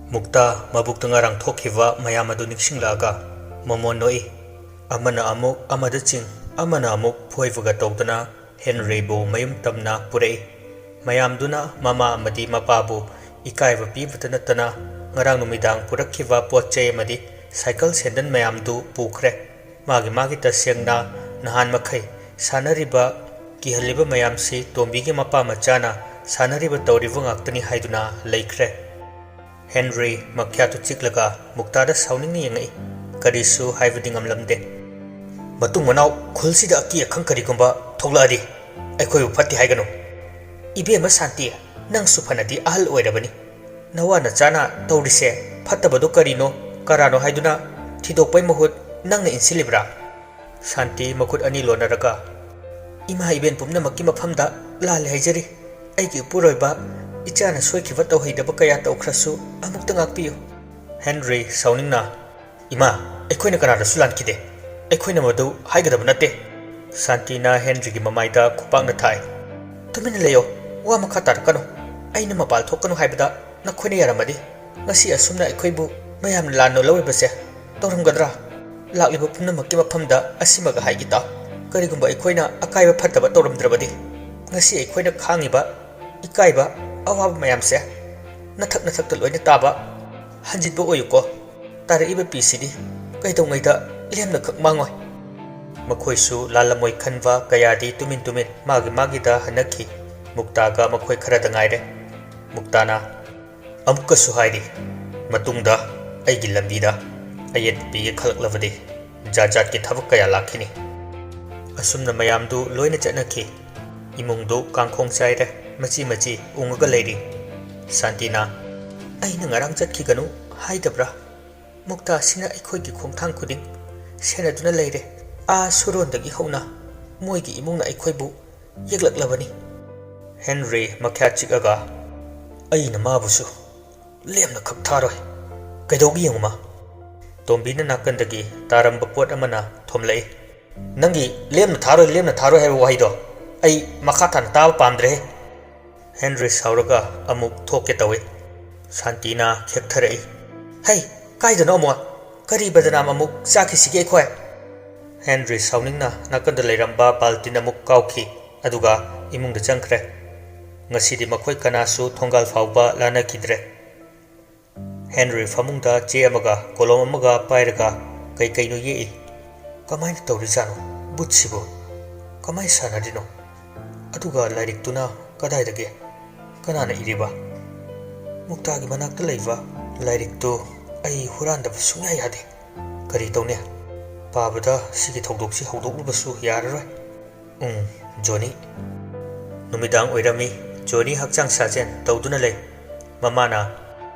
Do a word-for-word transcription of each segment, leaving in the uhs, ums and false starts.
ꯃꯨꯛꯇꯥ ꯃꯕꯨꯛꯇ ꯉꯔꯥꯡ ꯊꯣꯛꯈꯤꯕ ꯃꯌꯥꯝ ꯑꯗꯨ ꯅꯤꯡꯁꯤꯡꯂꯛꯑꯒ ꯃꯣꯃꯣꯟ ꯅꯣꯛꯏ꯫ ꯑꯃꯅ ꯑꯃꯨꯛ ꯑꯃꯗ ꯆꯤꯡ, ꯑꯃꯅ ꯑꯃꯨꯛ ꯐꯣꯏꯕꯒ ꯇꯧꯗꯨꯅ ꯍꯦꯟꯔꯤꯕꯨ ꯃꯌꯨꯝ ꯇꯝꯅ ꯄꯨꯔꯛꯏ꯫ ꯃꯌꯥꯝꯗꯨꯅ ꯃꯃꯥ ꯑꯃꯗꯤ ꯃꯄꯥꯕꯨ ꯏꯀꯥꯏꯕ ꯄꯤꯕꯇ ꯅꯠꯇꯅ ꯉꯔꯥꯡ ꯅꯨꯃꯤꯗꯥꯡ ꯄꯨꯔꯛꯈꯤꯕ ꯄꯣꯠ ꯆꯩ ꯑꯃꯗꯤ ꯁꯥꯏꯀꯜ ꯁꯦꯟꯗꯟ ꯃꯌꯥꯝꯗꯨ ꯄꯨꯈ꯭ꯔꯦ꯫ ꯃꯥꯒꯤ ꯃꯥꯒꯤ ꯇꯁꯦꯡꯅ ꯅꯍꯥꯟ ꯃꯈꯩ ꯁꯥꯟꯅꯔꯤꯕ, ꯀꯤꯍꯜꯂꯤꯕ ꯃꯌꯥꯝꯁꯤ ꯇꯣꯝꯕꯤꯒꯤ ꯃꯄꯥ ꯃꯆꯥꯅ ꯁꯥꯟꯅꯔꯤꯕ ꯇꯧꯔꯤꯕ ꯉꯥꯛꯇꯅꯤ ꯍꯥꯏꯗꯨꯅ ꯂꯩꯈ꯭ꯔꯦ꯫ ꯍꯦꯟꯔꯤ ꯃꯈ꯭ꯌꯥꯠꯇꯨ ꯆꯤꯛꯂꯒ ꯃꯨꯛꯇꯥꯗ ꯁꯥꯎꯅꯤꯡꯅ ꯌꯦꯡꯉꯛꯏ꯫ ꯀꯔꯤꯁꯨ ꯍꯥꯏꯕꯗꯤ ꯉꯝꯂꯝꯗꯦ꯫ ꯃꯇꯨꯡ ꯃꯅꯥꯎ ꯈꯨꯜꯁꯤꯗ ꯑꯀꯤ ꯑꯈꯪ ꯀꯔꯤꯒꯨꯝꯕ ꯊꯣꯛꯂꯛꯑꯗꯤ ꯑꯩꯈꯣꯏꯕꯨ ꯐꯠꯇꯦ ꯍꯥꯏꯒꯅꯨ꯫ ꯏꯕꯦꯝꯃ ꯁꯥꯟꯇꯤ, ꯅꯪꯁꯨ ꯐꯅꯗꯤ ꯑꯍꯜ ꯑꯣꯏꯔꯕꯅꯤ꯫ ꯅꯋꯥ ꯅꯆꯥꯅ ꯇꯧꯔꯤꯁꯦ ꯐꯠꯇꯕꯗꯨ ꯀꯔꯤꯅꯣ, ꯀꯔꯥꯅꯣ ꯍꯥꯏꯗꯨꯅ ꯊꯤꯗꯣꯛꯄꯩ ꯃꯍꯨꯠ ꯅꯪꯅ ꯏꯟꯁꯤꯜꯂꯤꯕ꯭ꯔꯥ? ꯁꯥꯟꯇꯤ ꯃꯈꯨꯠ ꯑꯅꯤ ꯂꯣꯟꯅꯔꯒ, "ꯏꯃꯥ ꯏꯕꯦꯟ ꯄꯨꯝꯅꯃꯛꯀꯤ ꯃꯐꯝꯗ ꯂꯥꯜꯂꯦ ꯍꯥꯏꯖꯔꯤ꯫ ꯑꯩꯒꯤ ꯏꯄꯨꯔꯣꯏꯕ, ꯏꯆꯥꯅ ꯁꯣꯏꯈꯤꯕ ꯇꯧꯍꯩꯗꯕ ꯀꯌꯥ ꯇꯧꯈ꯭ꯔꯁꯨ ꯑꯃꯨꯛꯇ ꯉꯥꯛꯄꯤꯌꯨ꯫" ꯍꯦꯟꯔꯤ ꯁꯥꯎꯅꯤꯡꯅ, "ꯏꯃꯥ, ꯑꯩꯈꯣꯏꯅ ꯀꯅꯥꯗꯁꯨ ꯂꯥꯟꯈꯤꯗꯦ꯫ ꯑꯩꯈꯣꯏꯅ ꯃꯗꯨ ꯍꯥꯏꯒꯗꯕ ꯅꯠꯇꯦ꯫" ꯁꯥꯟꯇꯤꯅ ꯍꯦꯟꯔꯤꯒꯤ ꯃꯃꯥꯏꯗ ꯈꯨꯄꯥꯛꯅ ꯊꯥꯏ꯫ "ꯇꯨꯃꯤꯟꯅ ꯂꯩꯌꯣ, ꯋꯥ ꯃꯈꯥ ꯇꯥꯔꯛꯀꯅꯨ꯫ ꯑꯩꯅ ꯃꯄꯥꯜ ꯊꯣꯛꯀꯅꯨ ꯍꯥꯏꯕꯗ ꯅꯈꯣꯏꯅ ꯌꯥꯔꯝꯃꯗꯤ ꯉꯁꯤ ꯑꯁꯨꯝꯅ ꯑꯩꯈꯣꯏꯕꯨ ꯃꯌꯥꯝꯅ ꯂꯥꯟꯅ ꯂꯧꯔꯤꯕꯁꯦ ꯇꯧꯔꯝꯒꯗ꯭ꯔꯥ? ꯂꯥꯛꯂꯤꯕ ꯄꯨꯝꯅꯃꯛꯀꯤ ꯃꯐꯝꯗ ꯑꯁꯤꯃꯒ ꯍꯥꯏꯒꯦ ꯇꯥꯎ꯫ ꯀꯔꯤꯒꯨꯝꯕ ꯑꯩꯈꯣꯏꯅ ꯑꯀꯥꯏꯕ ꯐꯠꯇꯕ ꯇꯧꯔꯝꯗ꯭ꯔꯕꯗꯤ ꯉꯁꯤ ꯑꯩꯈꯣꯏꯅ ꯈꯥꯡꯉꯤꯕ ꯏꯀꯥꯏꯕ, ꯑꯋꯥꯕ ꯃꯌꯥꯝꯁꯦ ꯅꯊꯛ ꯅꯊꯛꯇ ꯂꯣꯏꯅ ꯇꯥꯕ ꯍꯟꯖꯤꯟꯕ ꯑꯣꯏꯌꯨꯀꯣ꯫ ꯇꯥꯔꯛꯏꯕ ꯄꯤꯁꯤꯗꯤ ꯀꯩꯗꯧꯉꯩꯗ ꯂꯦꯝꯅꯈꯛ ꯃꯥꯡꯉꯣꯏ꯫" ꯃꯈꯣꯏꯁꯨ ꯂꯥꯜꯂꯝꯃꯣꯏ ꯈꯟꯕ ꯀꯌꯥꯗꯤ ꯇꯨꯃꯤꯟ ꯇꯨꯃꯤꯟ ꯃꯥꯒꯤ ꯃꯥꯒꯤꯗ ꯍꯟꯅꯈꯤ꯫ ꯃꯨꯛꯇꯥꯒ ꯃꯈꯣꯏ ꯈꯔꯗ ꯉꯥꯏꯔꯦ꯫ ꯃꯨꯛꯇꯥꯅ, "ꯑꯃꯨꯛꯀꯁꯨ ꯍꯥꯏꯔꯤ, ꯃꯇꯨꯡꯗ ꯑꯩꯒꯤ ꯂꯝꯕꯤꯗ ꯑꯌꯦꯠꯄ ꯄꯤꯒꯦ ꯈꯜꯂꯛꯂꯕꯗꯤ ꯖꯥꯠ ꯖꯥꯠꯀꯤ ꯊꯕꯛ ꯀꯌꯥ ꯂꯥꯛꯈꯤꯅꯤ꯫" ꯑꯁꯨꯝꯅ ꯃꯌꯥꯝꯗꯨ ꯂꯣꯏꯅ ꯆꯠꯅꯈꯤ꯫ ꯏꯃꯨꯡꯗꯨ ꯀꯥꯡꯈꯣꯡ ꯆꯥꯏꯔꯦ, ꯃꯆꯤ ꯃꯆꯤ ꯎꯪꯉꯒ ꯂꯩꯔꯤ꯫ ꯁꯥꯟꯇꯤꯅ, "ꯑꯩꯅ ꯉꯔꯥꯡ ꯆꯠꯈꯤꯒꯅꯨ ꯍꯥꯏꯗꯕ꯭ꯔꯥ? ꯃꯨꯛꯇꯥꯁꯤꯅ ꯑꯩꯈꯣꯏꯒꯤ ꯈꯣꯡꯊꯥꯡ ꯈꯨꯗꯤꯡ ꯁꯦꯟꯅꯗꯨꯅ ꯂꯩꯔꯦ꯫ ꯑꯥ ꯁꯨꯔꯣꯟꯗꯒꯤ ꯍꯧꯅ ꯃꯣꯏꯒꯤ ꯏꯃꯨꯡꯅ ꯑꯩꯈꯣꯏꯕꯨ ꯌꯦꯛꯂꯛꯂꯕꯅꯤ꯫" ꯍꯦꯟꯔꯤ ꯃꯈ꯭ꯌꯥꯠ ꯆꯤꯛꯑꯒ, "ꯑꯩꯅ ꯃꯥꯕꯨꯁꯨ ꯂꯦꯝꯅ ꯈꯛ ꯊꯥꯔꯣꯏ꯫ ꯀꯩꯗꯧꯒꯦ ꯌꯦꯡꯉꯨ ꯃꯥ꯫" ꯇꯣꯝꯕꯤꯅ ꯅꯥꯀꯟꯗꯒꯤ ꯇꯥꯔꯝꯕ ꯄꯣꯠ ꯑꯃꯅ ꯊꯣꯝꯂꯛꯏ꯫ "ꯅꯪꯒꯤ 'ꯂꯦꯝꯅ ꯊꯥꯔꯣꯏ, ꯂꯦꯝꯅ ꯊꯥꯔꯣꯏ' ꯍꯥꯏꯕ ꯋꯥꯍꯩꯗꯣ ꯑꯩ ꯃꯈꯥ ꯇꯥꯅ ꯇꯥꯕ ꯄꯥꯝꯗ꯭ꯔꯦꯍꯦ꯫" ꯍꯦꯟꯔꯤ ꯁꯥꯎꯔꯒ ꯑꯃꯨꯛ ꯊꯣꯛꯀꯦ ꯇꯧꯏ꯫ ꯁꯥꯟꯇꯤꯅ ꯈꯦꯛꯊꯔꯛꯏ꯫ "ꯍꯩ, ꯀꯥꯏꯗꯅꯣ ꯑꯃꯨꯛ? ꯀꯔꯤ ꯕꯗꯅꯥꯝ ꯑꯃꯨꯛ ꯆꯥꯈꯤꯁꯤꯒꯦ ꯑꯩꯈꯣꯏ?" ꯍꯦꯟꯔꯤ ꯁꯥꯎꯅꯤꯡꯅ ꯅꯥꯀꯟꯗ ꯂꯩꯔꯝꯕ ꯕꯥꯜꯇꯤꯟ ꯑꯃꯨꯛ ꯀꯥꯎꯈꯤ, ꯑꯗꯨꯒ ꯏꯃꯨꯡꯗ ꯆꯪꯈ꯭ꯔꯦ꯫ ꯉꯁꯤꯗꯤ ꯃꯈꯣꯏ ꯀꯅꯥꯁꯨ ꯊꯣꯡꯒꯥꯜ ꯐꯥꯎꯕ ꯂꯥꯟꯅꯈꯤꯗ꯭ꯔꯦ꯫ ꯍꯦꯟꯔꯤ ꯐꯃꯨꯡꯗ ꯆꯦ ꯑꯃꯒ ꯀꯣꯂꯣꯝ ꯑꯃꯒ ꯄꯥꯏꯔꯒ ꯀꯩ ꯀꯩꯅꯣ ꯌꯦꯛꯏ꯫ "ꯀꯃꯥꯏꯅ ꯇꯧꯔꯤꯖꯥꯠꯅꯣ ꯕꯨꯠꯁꯤꯕꯨ? ꯀꯃꯥꯏꯅ ꯁꯥꯟꯅꯔꯤꯅꯣ? ꯑꯗꯨꯒ ꯂꯥꯏꯔꯤꯛꯇꯨꯅ ꯀꯗꯥꯏꯗꯒꯤ? ꯀꯅꯥꯅ ꯏꯔꯤꯕ? ꯃꯨꯛꯇꯥꯒꯤ ꯃꯅꯥꯛꯇ ꯂꯩꯕ ꯂꯥꯏꯔꯤꯛꯇꯨ ꯑꯩ ꯍꯨꯔꯥꯟꯗꯕ ꯁꯨꯡꯌꯥ ꯌꯥꯗꯦ꯫ ꯀꯔꯤ ꯇꯧꯅꯤ? ꯄꯥꯕꯗ ꯁꯤꯒꯤ ꯊꯧꯗꯣꯛꯁꯤ ꯍꯧꯗꯣꯛꯂꯨꯕꯁꯨ ꯌꯥꯔꯔꯣꯏ꯫ ꯎꯝ, ꯖꯣꯅꯤ꯫" ꯅꯨꯃꯤꯗꯥꯡ ꯑꯣꯏꯔꯝꯃꯤ꯫ ꯖꯣꯅꯤ ꯍꯛꯆꯥꯡ ꯁꯥꯖꯦꯜ ꯇꯧꯗꯨꯅ ꯂꯩ꯫ ꯃꯃꯥꯅ,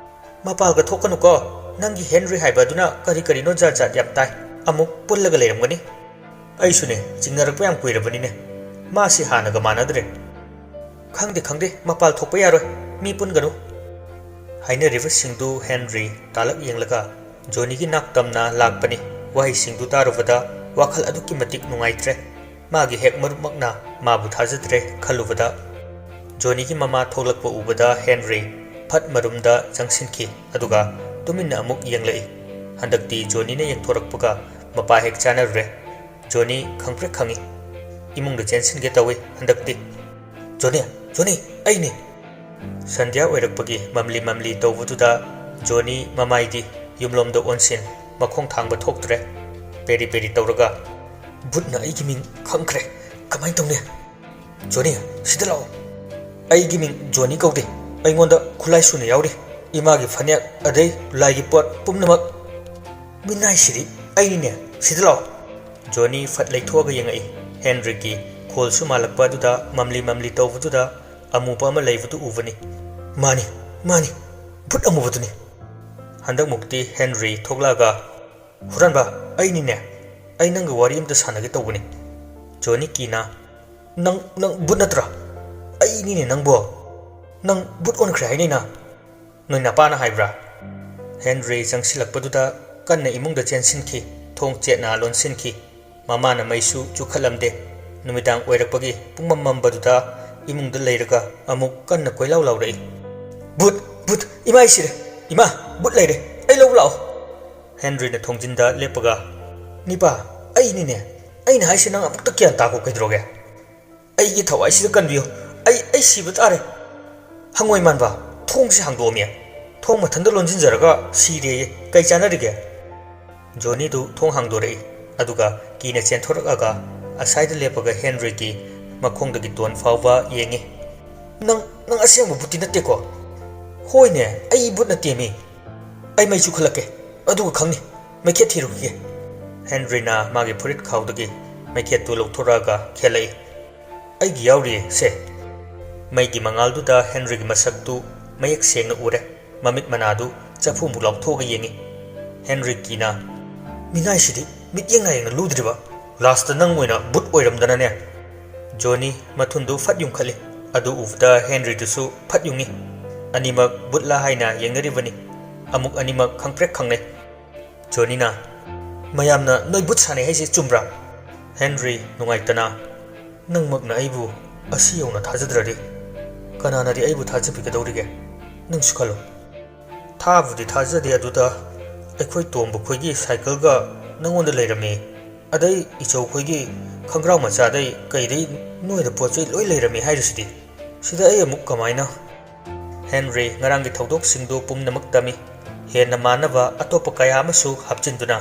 "ꯃꯄꯥꯜꯒ ꯊꯣꯛꯀꯅꯨꯀꯣ꯫ ꯅꯪꯒꯤ ꯍꯦꯟꯔꯤ ꯍꯥꯏꯕ ꯑꯗꯨꯅ ꯀꯔꯤ ꯀꯔꯤꯅꯣ ꯖꯥꯠ ꯖꯥꯠ ꯌꯥꯝ ꯇꯥꯏ꯫ ꯑꯃꯨꯛ ꯄꯨꯜꯂꯒ ꯂꯩꯔꯝꯒꯅꯤ꯫" "ꯑꯩꯁꯨꯅꯦ, ꯆꯤꯡꯅꯔꯛꯄ ꯌꯥꯝ ꯀꯨꯏꯔꯕꯅꯤꯅꯦ꯫ ꯃꯥꯁꯤ ꯍꯥꯟꯅꯒ ꯃꯥꯟꯅꯗ꯭ꯔꯦ꯫" "ꯈꯪꯗꯦ, ꯈꯪꯗꯦ, ꯃꯄꯥꯜ ꯊꯣꯛꯄ ꯌꯥꯔꯣꯏ꯫ ꯃꯤ ꯄꯨꯟꯒꯅꯨ꯫" ꯍꯥꯏꯅꯔꯤꯕꯁꯤꯡꯗꯨ ꯍꯦꯟꯔꯤ ꯇꯥꯂꯛ ꯌꯦꯡꯂꯒ ꯖꯣꯅꯤꯒꯤ ꯅꯥꯛ ꯇꯝꯅ ꯂꯥꯛꯄꯅꯤ꯫ ꯋꯥꯍꯩꯁꯤꯡꯗꯨ ꯇꯥꯔꯨꯕꯗ ꯋꯥꯈꯜ ꯑꯗꯨꯛꯀꯤ ꯃꯇꯤꯛ ꯅꯨꯡꯉꯥꯏꯇ꯭ꯔꯦ꯫ ꯃꯥꯒꯤ ꯍꯦꯛ ꯃꯔꯨꯞꯃꯛꯅ ꯃꯥꯕꯨ ꯊꯥꯖꯗ꯭ꯔꯦ ꯈꯜꯂꯨꯕꯗ, ꯖꯣꯅꯤꯒꯤ ꯃꯃꯥ ꯊꯣꯛꯂꯛꯄ ꯎꯕꯗ ꯍꯦꯟꯔꯤ ꯐꯠ ꯃꯔꯨꯝꯗ ꯆꯪꯁꯤꯟꯈꯤ, ꯑꯗꯨꯒ ꯇꯨꯃꯤꯟꯅ ꯑꯃꯨꯛ ꯌꯦꯡꯂꯛꯏ꯫ ꯍꯟꯗꯛꯇꯤ ꯖꯣꯅꯤꯅ ꯌꯦꯡꯊꯣꯔꯛꯄꯒ ꯃꯄꯥ ꯍꯦꯛ ꯆꯥꯅꯔꯨꯔꯦ꯫ ꯖꯣꯅꯤ ꯈꯪꯄ꯭ꯔꯦꯛ ꯈꯪꯏ꯫ ꯏꯃꯨꯡꯗ ꯆꯦꯟꯁꯤꯟꯒꯦ ꯇꯧꯏ ꯍꯟꯗꯛꯇꯤ꯫ "ꯖꯣꯅꯤ, ꯖꯣꯅꯤ, ꯑꯩꯅꯤ!" ꯁꯟꯙ꯭ꯌꯥ ꯑꯣꯏꯔꯛꯄꯒꯤ ꯃꯝꯂꯤ ꯃꯝꯂꯤ ꯇꯧꯕꯗꯨꯗ ꯖꯣꯅꯤ ꯃꯃꯥꯏꯗꯤ ꯌꯨꯝꯂꯣꯝꯗ ꯑꯣꯟꯁꯤꯟ, ꯃꯈꯣꯡ ꯊꯥꯡꯕ ꯊꯣꯛꯇ꯭ꯔꯦ꯫ ꯄꯦꯔꯤ ꯄꯦꯔꯤ ꯇꯧꯔꯒ, "ꯕꯨꯠꯅ ꯑꯩꯒꯤ ꯃꯤꯡ ꯈꯪꯈ꯭ꯔꯦ꯫ ꯀꯃꯥꯏꯅ ꯇꯧꯅꯤ?" "ꯖꯣꯅꯤ, ꯁꯤꯗ ꯂꯥꯛꯑꯣ꯫ ꯑꯩꯒꯤ ꯃꯤꯡ ꯖꯣꯅꯤ ꯀꯧꯗꯦ꯫ ꯑꯩꯉꯣꯟꯗ ꯈꯨꯠꯂꯥꯏ ꯁꯨꯅ ꯌꯥꯎꯔꯤ꯫ ꯏꯃꯥꯒꯤ ꯐꯅꯦꯛ, ꯑꯗꯩ ꯂꯥꯏꯒꯤ ꯄꯣꯠ ꯄꯨꯝꯅꯃꯛ꯫ ꯃꯤꯅꯥꯏꯁꯤꯗꯤ ꯑꯩꯅꯤꯅꯦ꯫ ꯁꯤꯗ ꯂꯥꯛꯑꯣ꯫" ꯖꯣꯅꯤ ꯐꯠ ꯂꯩꯊꯣꯛꯑꯒ ꯌꯦꯡꯉꯛꯏ꯫ ꯍꯦꯟꯔꯤꯒꯤ ꯈꯣꯜꯁꯨ ꯃꯥꯜꯂꯛꯄ ꯑꯗꯨꯗ ꯃꯝꯂꯤ ꯃꯝꯂꯤ ꯇꯧꯕꯗꯨꯗ ꯑꯃꯨꯕ ꯑꯃ ꯂꯩꯕꯗꯨ ꯎꯕꯅꯤ꯫ "ꯃꯥꯅꯤ, ꯃꯥꯅꯤ, ꯕꯨꯠ ꯑꯃꯨꯕꯗꯨꯅꯤ꯫" ꯍꯟꯗꯛꯃꯨꯛꯇꯤ ꯍꯦꯟꯔꯤ ꯊꯣꯛꯂꯛꯑꯒ, "ꯍꯨꯔꯥꯟꯕ, ꯑꯩꯅꯤꯅꯦ꯫ ꯑꯩ ꯅꯪꯒ ꯋꯥꯔꯤ ꯑꯝꯇ ꯁꯥꯟꯅꯒꯦ ꯇꯧꯕꯅꯤ꯫" ꯖꯣꯅꯤ ꯀꯤꯅ, "ꯅꯪ, ꯅꯪ ꯕꯨꯠ ꯅꯠꯇ꯭ꯔꯥ? ꯑꯩꯅꯤꯅꯦ ꯅꯪꯕꯣ꯫ ꯅꯪ ꯕꯨꯠ ꯑꯣꯟꯈ꯭ꯔꯦ ꯍꯥꯏꯅꯤꯅ꯫ ꯅꯣꯏ ꯅꯄꯥꯅ ꯍꯥꯏꯕ꯭ꯔꯥ?" ꯍꯦꯟꯔꯤ ꯆꯪꯁꯤꯜꯂꯛꯄꯗꯨꯗ ꯀꯟꯅ ꯏꯃꯨꯡꯗ ꯆꯦꯟꯁꯤꯟꯈꯤ꯫ ꯊꯣꯡ ꯆꯦꯠꯅ ꯂꯣꯟꯁꯤꯟꯈꯤ꯫ ꯃꯃꯥꯅ ꯃꯩꯁꯨ ꯆꯨꯈꯠꯂꯝꯗꯦ꯫ ꯅꯨꯃꯤꯗꯥꯡ ꯑꯣꯏꯔꯛꯄꯒꯤ ꯄꯨꯡꯃꯝ ꯃꯝꯕꯗꯨꯗ ꯏꯃꯨꯡꯗ ꯂꯩꯔꯒ ꯑꯃꯨꯛ ꯀꯟꯅ ꯀꯣꯏꯂꯥꯎ ꯂꯥꯎꯔꯛꯏ꯫ "ꯕꯨꯠ! ꯕꯨꯠ! ꯏꯃꯥ, ꯑꯩ ꯁꯤꯔꯦ꯫ ꯏꯃꯥ, ꯕꯨꯠ ꯂꯩꯔꯦ꯫ ꯑꯩ ꯂꯧꯕ ꯂꯥꯛꯑꯣ꯫ ꯍꯦꯟꯔꯤꯅ ꯊꯣꯡꯖꯤꯟꯗ ꯂꯦꯞꯄꯒ, "ꯅꯤꯄꯥ, ꯑꯩꯅꯤꯅꯦ꯫ ꯑꯩꯅ ꯍꯥꯏꯁꯦ ꯅꯪ ꯑꯃꯨꯛꯇ ꯒ꯭ꯌꯥꯟ ꯇꯥꯈꯣ ꯀꯩꯗꯧꯔꯒꯦ? ꯑꯩꯒꯤ ꯊꯋꯥꯏꯁꯤꯗ ꯀꯟꯕꯤꯌꯨ꯫ ꯑꯩ, ꯑꯩ ꯁꯤꯕ ꯇꯥꯔꯦ꯫ ꯍꯪꯉꯣꯏ ꯃꯥꯟꯕ, ꯊꯣꯡꯁꯦ ꯍꯥꯡꯗꯣꯛꯑꯝꯃꯦ꯫ ꯊꯣꯡ ꯃꯊꯟꯇ ꯂꯣꯟꯁꯤꯟꯖꯔꯒ ꯁꯤꯔꯦꯌꯦ꯫ ꯀꯩ ꯆꯥꯟꯅꯔꯤꯒꯦ?" ꯖꯣꯅꯤꯗꯨ ꯊꯣꯡ ꯍꯥꯡꯗꯣꯔꯛꯏ꯫ ꯑꯗꯨꯒ ꯀꯤꯅ ꯆꯦꯟꯊꯣꯔꯛꯑꯒ ꯑꯁꯥꯏꯗ ꯂꯦꯞꯄꯒ ꯍꯦꯟꯔꯤꯒꯤ ꯃꯈꯣꯡꯗꯒꯤ ꯇꯣꯟ ꯐꯥꯎꯕ ꯌꯦꯡꯉꯤ꯫ "ꯅꯪ, ꯅꯪ ꯑꯁꯦꯡꯕ ꯕꯨꯠꯇꯤ ꯅꯠꯇꯦꯀꯣ?" "ꯍꯣꯏꯅꯦ, ꯑꯩ ꯕꯨꯠ ꯅꯠꯇꯦꯃꯤ꯫ ꯑꯩ ꯃꯩ ꯆꯨꯈꯠꯂꯛꯀꯦ, ꯑꯗꯨꯒ ꯈꯪꯅꯤ꯫ ꯃꯩꯈꯦꯠ ꯊꯤꯔꯨꯈꯤꯒꯦ꯫" ꯍꯦꯟꯔꯤꯅ ꯃꯥꯒꯤ ꯐꯨꯔꯤꯠ ꯈꯥꯎꯗꯒꯤ ꯃꯩꯈꯦꯠꯇꯨ ꯂꯧꯊꯣꯔꯛꯑꯒ ꯈꯦꯠꯂꯛꯏ꯫ "ꯑꯩꯒꯤ ꯌꯥꯎꯔꯤꯌꯦ, ꯁꯦ꯫" ꯃꯩꯒꯤ ꯃꯉꯥꯜꯗꯨꯗ ꯍꯦꯟꯔꯤꯒꯤ ꯃꯁꯛꯇꯨ ꯃꯌꯦꯛ ꯁꯦꯡꯅ ꯎꯔꯦ꯫ ꯃꯃꯤꯠ ꯃꯅꯥꯗꯨ ꯆꯐꯨꯃꯨꯛ ꯂꯥꯎꯊꯣꯛꯑꯒ ꯌꯦꯡꯉꯤ꯫ ꯍꯦꯟꯔꯤ ꯀꯤꯅ, "ꯃꯤꯅꯥꯏꯁꯤꯗꯤ ꯃꯤꯠꯌꯦꯡ ꯅꯥꯌꯦꯡꯅ ꯂꯨꯗ꯭ꯔꯤꯕ꯫ ꯂꯥꯁꯇ ꯅꯪ ꯑꯣꯏꯅ ꯕꯨꯠ ꯑꯣꯏꯔꯝꯗꯅꯅꯦ꯫" ꯖꯣꯅꯤ ꯃꯊꯨꯟꯗꯨ ꯐꯠ ꯌꯨꯡꯈꯠꯂꯤ꯫ ꯑꯗꯨ ꯎꯕꯗ ꯍꯦꯟꯔꯤꯗꯨꯁꯨ ꯐꯠ ꯌꯨꯡꯉꯤ꯫ ꯑꯅꯤꯃꯛ ꯕꯨꯠꯂꯥ ꯍꯥꯏꯅ ꯌꯦꯡꯅꯔꯤꯕꯅꯤ꯫ ꯑꯃꯨꯛ ꯑꯅꯤꯃꯛ ꯈꯪꯄ꯭ꯔꯦꯛ ꯈꯪꯅꯩ꯫ ꯖꯣꯅꯤꯅ, "ꯃꯌꯥꯝꯅ ꯅꯣꯏ ꯕꯨꯠ ꯁꯥꯟꯅꯩ ꯍꯥꯏꯁꯦ ꯆꯨꯝꯕ꯭ꯔꯥ?" ꯍꯦꯟꯔꯤ ꯅꯨꯡꯉꯥꯏꯇꯅ, "ꯅꯪꯃꯛꯅ ꯑꯩꯕꯨ ꯑꯁꯤ ꯌꯧꯅ ꯊꯥꯖꯗ꯭ꯔꯗꯤ ꯀꯅꯥꯅꯗꯤ ꯑꯩꯕꯨ ꯊꯥꯖꯕꯤꯒꯗꯧꯔꯤꯒꯦ? ꯅꯪꯁꯨ ꯈꯜꯂꯨ꯫" "ꯊꯥꯕꯨꯗꯤ ꯊꯥꯖꯗꯦ, ꯑꯗꯨꯗ ꯑꯩꯈꯣꯏ ꯇꯣꯝꯕ ꯈꯣꯏꯒꯤ ꯁꯥꯏꯀꯜꯒ ꯅꯪꯉꯣꯟꯗ ꯂꯩꯔꯝꯃꯤ, ꯑꯗꯩ ꯏꯆꯧ ꯈꯣꯏꯒꯤ ꯈꯪꯒ꯭ꯔꯥꯎ ꯃꯆꯥꯗꯩ ꯀꯩꯗꯩ ꯅꯣꯏꯗ ꯄꯣꯠ ꯆꯩ ꯂꯣꯏ ꯂꯩꯔꯝꯃꯤ ꯍꯥꯏꯔꯤꯁꯤꯗꯤ, ꯁꯤꯗ ꯑꯩ ꯑꯃꯨꯛ ꯀꯃꯥꯏꯅ?" ꯍꯦꯟꯔꯤ ꯉꯔꯥꯡꯒꯤ ꯊꯧꯗꯣꯛꯁꯤꯡꯗꯨ ꯄꯨꯝꯅꯃꯛ ꯇꯝꯃꯤ꯫ ꯍꯦꯟꯅ ꯃꯥꯟꯅꯕ ꯑꯇꯣꯞꯄ ꯀꯌꯥ ꯑꯃꯁꯨ ꯍꯥꯞꯆꯤꯟꯗꯨꯅ꯫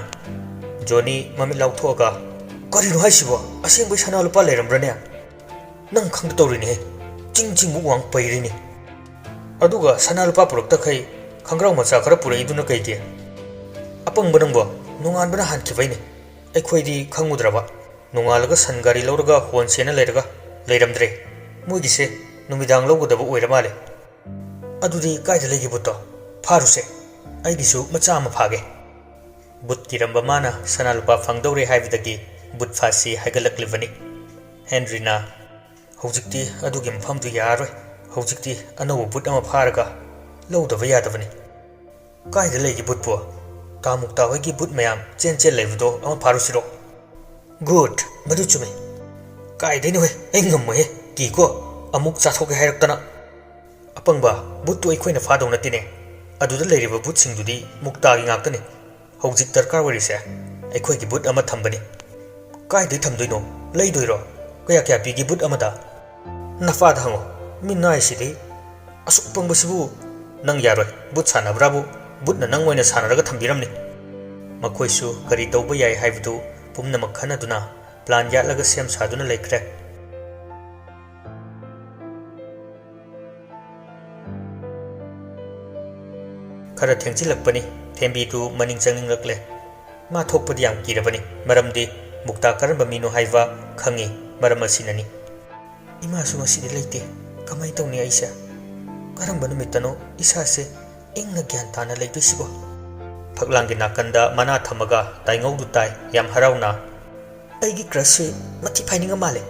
ꯖꯣꯅꯤ ꯃꯃꯤꯠ ꯂꯥꯎꯊꯣꯛꯑꯒ, "ꯀꯔꯤꯅꯣ ꯍꯥꯏꯁꯤꯕꯣ? ꯑꯁꯦꯡꯕꯩ ꯁꯅꯥ ꯂꯨꯄꯥ ꯂꯩꯔꯝꯕ꯭ꯔꯅꯦ? ꯅꯪ ꯈꯪꯗ ꯇꯧꯔꯤꯅꯦꯍꯦ꯫ ꯆꯤꯡ ꯆꯤꯡꯃꯨꯛ ꯋꯥꯡ ꯄꯩꯔꯤꯅꯤ꯫ ꯑꯗꯨꯒ ꯁꯅꯥ ꯂꯨꯄꯥ ꯄꯨꯔꯛꯇꯈꯩ ꯈꯪꯒ꯭ꯔꯥꯎ ꯃꯆꯥ ꯈꯔ ꯄꯨꯔꯛꯏꯗꯨꯅ ꯀꯩꯒꯤ? ꯑꯄꯪꯕ ꯅꯪꯕꯣ, ꯅꯣꯡꯉꯥꯟꯕꯅ ꯍꯥꯟꯈꯤꯕꯩꯅꯦ꯫ ꯑꯩꯈꯣꯏꯗꯤ ꯈꯪꯉꯨꯗ꯭ꯔꯕ꯫ ꯅꯣꯡꯉꯥꯜꯂꯒ ꯁꯟ ꯒꯥꯔꯤ ꯂꯧꯔꯒ ꯍꯣꯟꯁꯦꯅ ꯂꯩꯔꯒ ꯂꯩꯔꯝꯗ꯭ꯔꯦ꯫ ꯃꯣꯏꯒꯤꯁꯦ ꯅꯨꯃꯤꯗꯥꯡ ꯂꯧꯒꯗꯕ ꯑꯣꯏꯔ ꯃꯥꯜꯂꯦ꯫" "ꯑꯗꯨꯗꯤ ꯀꯥꯏꯗ ꯂꯩꯒꯦ ꯕꯨꯠꯇꯣ? ꯐꯥꯔꯨꯁꯦ꯫ ꯑꯩꯒꯤꯁꯨ ꯃꯆꯥ ꯑꯃ ꯐꯥꯒꯦ꯫" ꯕꯨꯠ ꯀꯤꯔꯝꯕ ꯃꯥꯅ ꯁꯅꯥ ꯂꯨꯄꯥ ꯐꯪꯗꯧꯔꯦ ꯍꯥꯏꯕꯗꯒꯤ ꯕꯨꯠ ꯐꯥꯁꯤ ꯍꯥꯏꯒꯠꯂꯛꯂꯤꯕꯅꯤ꯫ ꯍꯦꯟꯔꯤꯅ, "ꯍꯧꯖꯤꯛꯇꯤ ꯑꯗꯨꯒꯤ ꯃꯐꯝꯗꯨ ꯌꯥꯔꯔꯣꯏ꯫ ꯍꯧꯖꯤꯛꯇꯤ ꯑꯅꯧꯕ ꯕꯨꯠ ꯑꯃ ꯐꯥꯔꯒ ꯂꯧꯗꯕ ꯌꯥꯗꯕꯅꯤ꯫" "ꯀꯥꯏꯗ ꯂꯩꯒꯦ ꯕꯨꯠꯄꯨ? ꯇꯥꯃꯨꯛꯇꯥ ꯍꯣꯏꯒꯤ ꯕꯨꯠ ꯃꯌꯥꯝ ꯆꯦꯟ ꯆꯦꯟ ꯂꯩꯕꯗꯣ ꯑꯃ ꯐꯥꯔꯨꯁꯤꯔꯣ?" "ꯒꯨꯗ, ꯃꯗꯨ ꯆꯨꯝꯃꯤ꯫ ꯀꯥꯏꯗꯩꯅꯣꯍꯦ, ꯑꯩ ꯉꯝꯃꯣꯏꯍꯦ, ꯀꯤꯀꯣ꯫ ꯑꯃꯨꯛ ꯆꯥꯊꯣꯛꯀꯦ ꯍꯥꯏꯔꯛꯇꯅ꯫" ꯑꯄꯪꯕ, ꯕꯨꯠꯇꯨ ꯑꯩꯈꯣꯏꯅ ꯐꯥꯗꯧ ꯅꯠꯇꯦꯅꯦ꯫ ꯑꯗꯨꯗ ꯂꯩꯔꯤꯕ ꯕꯨꯠꯁꯤꯡꯗꯨꯗꯤ ꯃꯨꯛꯇꯥꯒꯤ ꯉꯥꯛꯇꯅꯤ꯫ ꯍꯧꯖꯤꯛ ꯗꯔꯀꯥꯔ ꯑꯣꯏꯔꯤꯁꯦ ꯑꯩꯈꯣꯏꯒꯤ ꯕꯨꯠ ꯑꯃ ꯊꯝꯕꯅꯤ꯫ ꯀꯥꯏꯗꯩ ꯊꯝꯗꯣꯏꯅꯣ? ꯂꯩꯗꯣꯏꯔꯣ? ꯀꯌꯥ ꯀꯌꯥ ꯄꯤꯒꯦ ꯕꯨꯠ ꯑꯃꯗ? ꯅꯄꯥꯗ ꯍꯪꯉꯣ꯫ ꯃꯤꯅꯥꯏꯁꯤꯗꯤ꯫ ꯑꯁꯨꯛ ꯄꯪꯕꯁꯤꯕꯨ꯫ ꯅꯪ ꯌꯥꯔꯣꯏ꯫ ꯕꯨꯠ ꯁꯥꯟꯅꯕ꯭ꯔꯥꯕꯨ? ꯕꯨꯠꯅ ꯅꯪ ꯑꯣꯏꯅ ꯁꯥꯟꯅꯔꯒ ꯊꯝꯕꯤꯔꯝꯅꯤ꯫ ꯃꯈꯣꯏꯁꯨ ꯀꯔꯤ ꯇꯧꯕ ꯌꯥꯏ ꯍꯥꯏꯕꯗꯨ ꯄꯨꯝꯅꯃꯛ ꯈꯟꯅꯗꯨꯅ ꯄ꯭ꯂꯥꯟ ꯌꯥꯠꯂꯒ ꯁꯦꯝ ꯁꯥꯗꯨꯅ ꯂꯩꯈ꯭ꯔꯦ꯫ ꯈꯔ ꯊꯦꯡꯖꯤꯜꯂꯛꯄꯅꯤ꯫ ꯊꯦꯝꯕꯤꯗꯨ ꯃꯅꯤꯡ ꯆꯪꯅꯤꯡꯂꯛꯂꯦ꯫ ꯃꯥ ꯊꯣꯛꯄꯗꯤ ꯌꯥꯝ ꯀꯤꯔꯕꯅꯤ, ꯃꯔꯝꯗꯤ ꯃꯨꯛꯇꯥ ꯀꯔꯝꯕ ꯃꯤꯅꯣ ꯍꯥꯏꯕ ꯈꯪꯉꯤ꯫ ꯃꯔꯝ ꯑꯁꯤꯅꯅꯤ꯫ ꯏꯃꯥꯁꯨ ꯉꯁꯤꯗꯤ ꯂꯩꯇꯦ꯫ ꯀꯃꯥꯏ ꯇꯧꯅꯤ ꯑꯩꯁꯦ? ꯀꯔꯝꯕ ꯅꯨꯃꯤꯠꯇꯅꯣ ꯏꯁꯥꯁꯦ ꯏꯪꯅ ꯒ꯭ꯌꯥꯟ ꯇꯥꯅ ꯂꯩꯗꯣꯏꯁꯤꯕꯣ? ꯐꯛꯂꯥꯡꯒꯤ ꯅꯥꯀꯟꯗ ꯃꯅꯥ ꯊꯝꯃꯒ ꯇꯥꯏꯉꯧꯗꯨ ꯇꯥꯏ, ꯌꯥꯝ ꯍꯔꯥꯎꯅ꯫ ꯑꯩꯒꯤ ꯀ꯭ꯔꯁꯁꯤ ꯃꯊꯤ ꯐꯥꯏꯅꯤꯡꯉ ꯃꯥꯜꯂꯦ꯫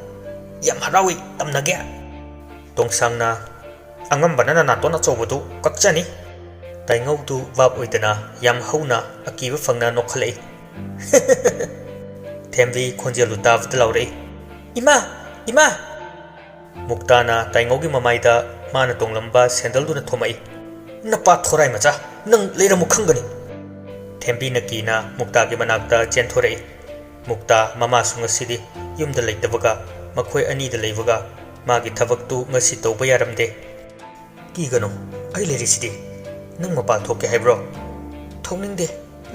ꯌꯥꯝ ꯍꯔꯥꯎꯏ, ꯇꯝꯅꯒꯦ꯫ ꯇꯣꯡꯁꯥꯡꯅ, ꯑꯉꯝꯕꯅ ꯅꯅꯥꯇꯣꯟ ꯑꯆꯧꯕꯗꯨ ꯀꯛꯆꯅꯤ꯫ ꯇꯥꯏꯉꯧꯗꯨ ꯚꯥꯞ ꯑꯣꯏꯗꯅ ꯌꯥꯝ ꯍꯧꯅ ꯑꯀꯤꯕ ꯐꯪꯅ ꯅꯣꯛꯈꯠꯂꯛꯏ꯫ ꯊꯦꯝꯕꯤ ꯈꯣꯟꯖꯦꯜꯗꯨ ꯇꯥꯕꯗ ꯂꯥꯎꯔꯛꯏ, "ꯏꯃꯥ! ꯏꯃꯥ!" ꯃꯨꯛꯇꯥꯅ ꯇꯥꯏꯉꯧꯒꯤ ꯃꯃꯥꯏꯗ ꯃꯥꯅ ꯇꯣꯡꯂꯝꯕ ꯁꯦꯟꯗꯜꯗꯨꯅ ꯊꯣꯝꯃꯛꯏ꯫ "ꯅꯄꯥ ꯊꯣꯔꯥꯏ ꯃꯆꯥ, ꯅꯪ ꯂꯩꯔꯝꯃꯨ ꯈꯪꯒꯅꯤ!" ꯊꯦꯝꯕꯤꯅ ꯀꯤꯅ ꯃꯨꯛꯇꯥꯒꯤ ꯃꯅꯥꯛꯇ ꯆꯦꯟꯊꯣꯔꯛꯏ꯫ ꯃꯨꯛꯇꯥ ꯃꯃꯥꯁꯨ ꯉꯁꯤꯗꯤ ꯌꯨꯝꯗ ꯂꯩꯇꯕꯒ, ꯃꯈꯣꯏ ꯑꯅꯤꯗ ꯂꯩꯕꯒ, ꯃꯥꯒꯤ ꯊꯕꯛꯇꯨ ꯉꯁꯤ ꯇꯧꯕ ꯌꯥꯔꯝꯗꯦ꯫ "ꯀꯤꯒꯅꯨ, ꯑꯩ ꯂꯩꯔꯤꯁꯤꯗꯤ꯫ ꯅꯪ ꯃꯄꯥꯟ ꯊꯣꯛꯀꯦ ꯍꯥꯏꯕ꯭ꯔꯣ?" "ꯊꯣꯛꯅꯤꯡꯗꯦ,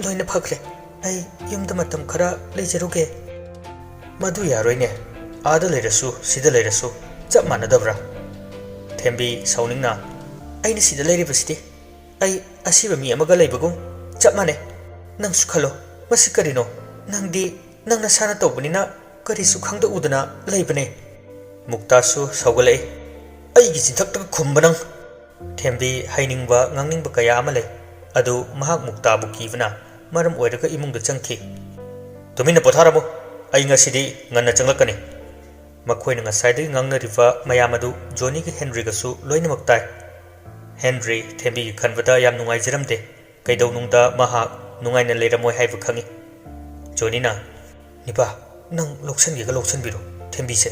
ꯂꯣꯏꯅ ꯐꯈ꯭ꯔꯦ꯫ ꯑꯩ ꯌꯨꯝꯗ ꯃꯇꯝ ꯈꯔ ꯂꯩꯖꯔꯨꯒꯦ꯫" "ꯃꯗꯨ ꯌꯥꯔꯣꯏꯅꯦ꯫ ꯑꯥꯗ ꯂꯩꯔꯁꯨ ꯁꯤꯗ ꯂꯩꯔꯁꯨ ꯆꯞ ꯃꯥꯟꯅꯗꯕ꯭ꯔꯥ?" ꯊꯦꯝꯕꯤ ꯁꯥꯎꯅꯤꯡꯅ, "ꯑꯩꯅ ꯁꯤꯗ ꯂꯩꯔꯤꯕꯁꯤꯗꯤ ꯑꯩ ꯑꯁꯤꯕ ꯃꯤ ꯑꯃꯒ ꯂꯩꯕꯒꯨꯝ ꯆꯞ ꯃꯥꯟꯅꯩ꯫ ꯅꯪꯁꯨ ꯈꯜꯂꯣ, ꯃꯁꯤ ꯀꯔꯤꯅꯣ? ꯅꯪꯗꯤ ꯅꯪ ꯅꯁꯥꯅ ꯇꯧꯕꯅꯤꯅ ꯀꯔꯤꯁꯨ ꯈꯪꯗ ꯎꯗꯅ ꯂꯩꯕꯅꯦ꯫" ꯃꯨꯛꯇꯥꯁꯨ ꯁꯧꯒꯠꯂꯛꯏ꯫ "ꯑꯩꯒꯤ ꯆꯤꯟꯊꯛꯇꯒ ꯈꯨꯝꯕ ꯅꯪ!" ꯊꯦꯝꯕꯤ ꯍꯥꯏꯅꯤꯡꯕ ꯉꯥꯡꯅꯤꯡꯕ ꯀꯌꯥ ꯑꯃ ꯂꯩ, ꯑꯗꯨ ꯃꯍꯥꯛ ꯃꯨꯛꯇꯥꯕꯨ ꯀꯤꯕꯅ ꯃꯔꯝ ꯑꯣꯏꯔꯒ ꯏꯃꯨꯡꯗ ꯆꯪꯈꯤ꯫ "ꯇꯨꯃꯤꯟꯅ ꯄꯣꯊꯥꯔꯝꯃꯨ, ꯑꯩ ꯉꯁꯤꯗꯤ ꯉꯟꯅ ꯆꯪꯂꯛꯀꯅꯤ꯫" ꯃꯈꯣꯏꯅ ꯉꯁꯥꯏꯗꯒꯤ ꯉꯥꯡꯅꯔꯤꯕ ꯃꯌꯥꯝ ꯑꯗꯨ ꯖꯣꯅꯤꯒ ꯍꯦꯟꯔꯤꯒꯁꯨ ꯂꯣꯏꯅꯃꯛ ꯇꯥꯏ꯫ ꯍꯦꯟꯔꯤ ꯊꯦꯝꯕꯤꯒꯤ ꯈꯟꯕꯗ ꯌꯥꯝ ꯅꯨꯡꯉꯥꯏꯖꯔꯝꯗꯦ꯫ ꯀꯩꯗꯧꯅꯨꯡꯗ ꯃꯍꯥꯛ ꯅꯨꯡꯉꯥꯏꯅ ꯂꯩꯔꯝꯃꯣꯏ ꯍꯥꯏꯕ ꯈꯪꯏ꯫ ꯖꯣꯅꯤꯅ, "ꯅꯤꯄꯥ, ꯅꯪ ꯂꯧꯁꯟꯒꯦꯒ ꯂꯧꯁꯟꯕꯤꯔꯣ ꯊꯦꯝꯕꯤꯁꯦ꯫"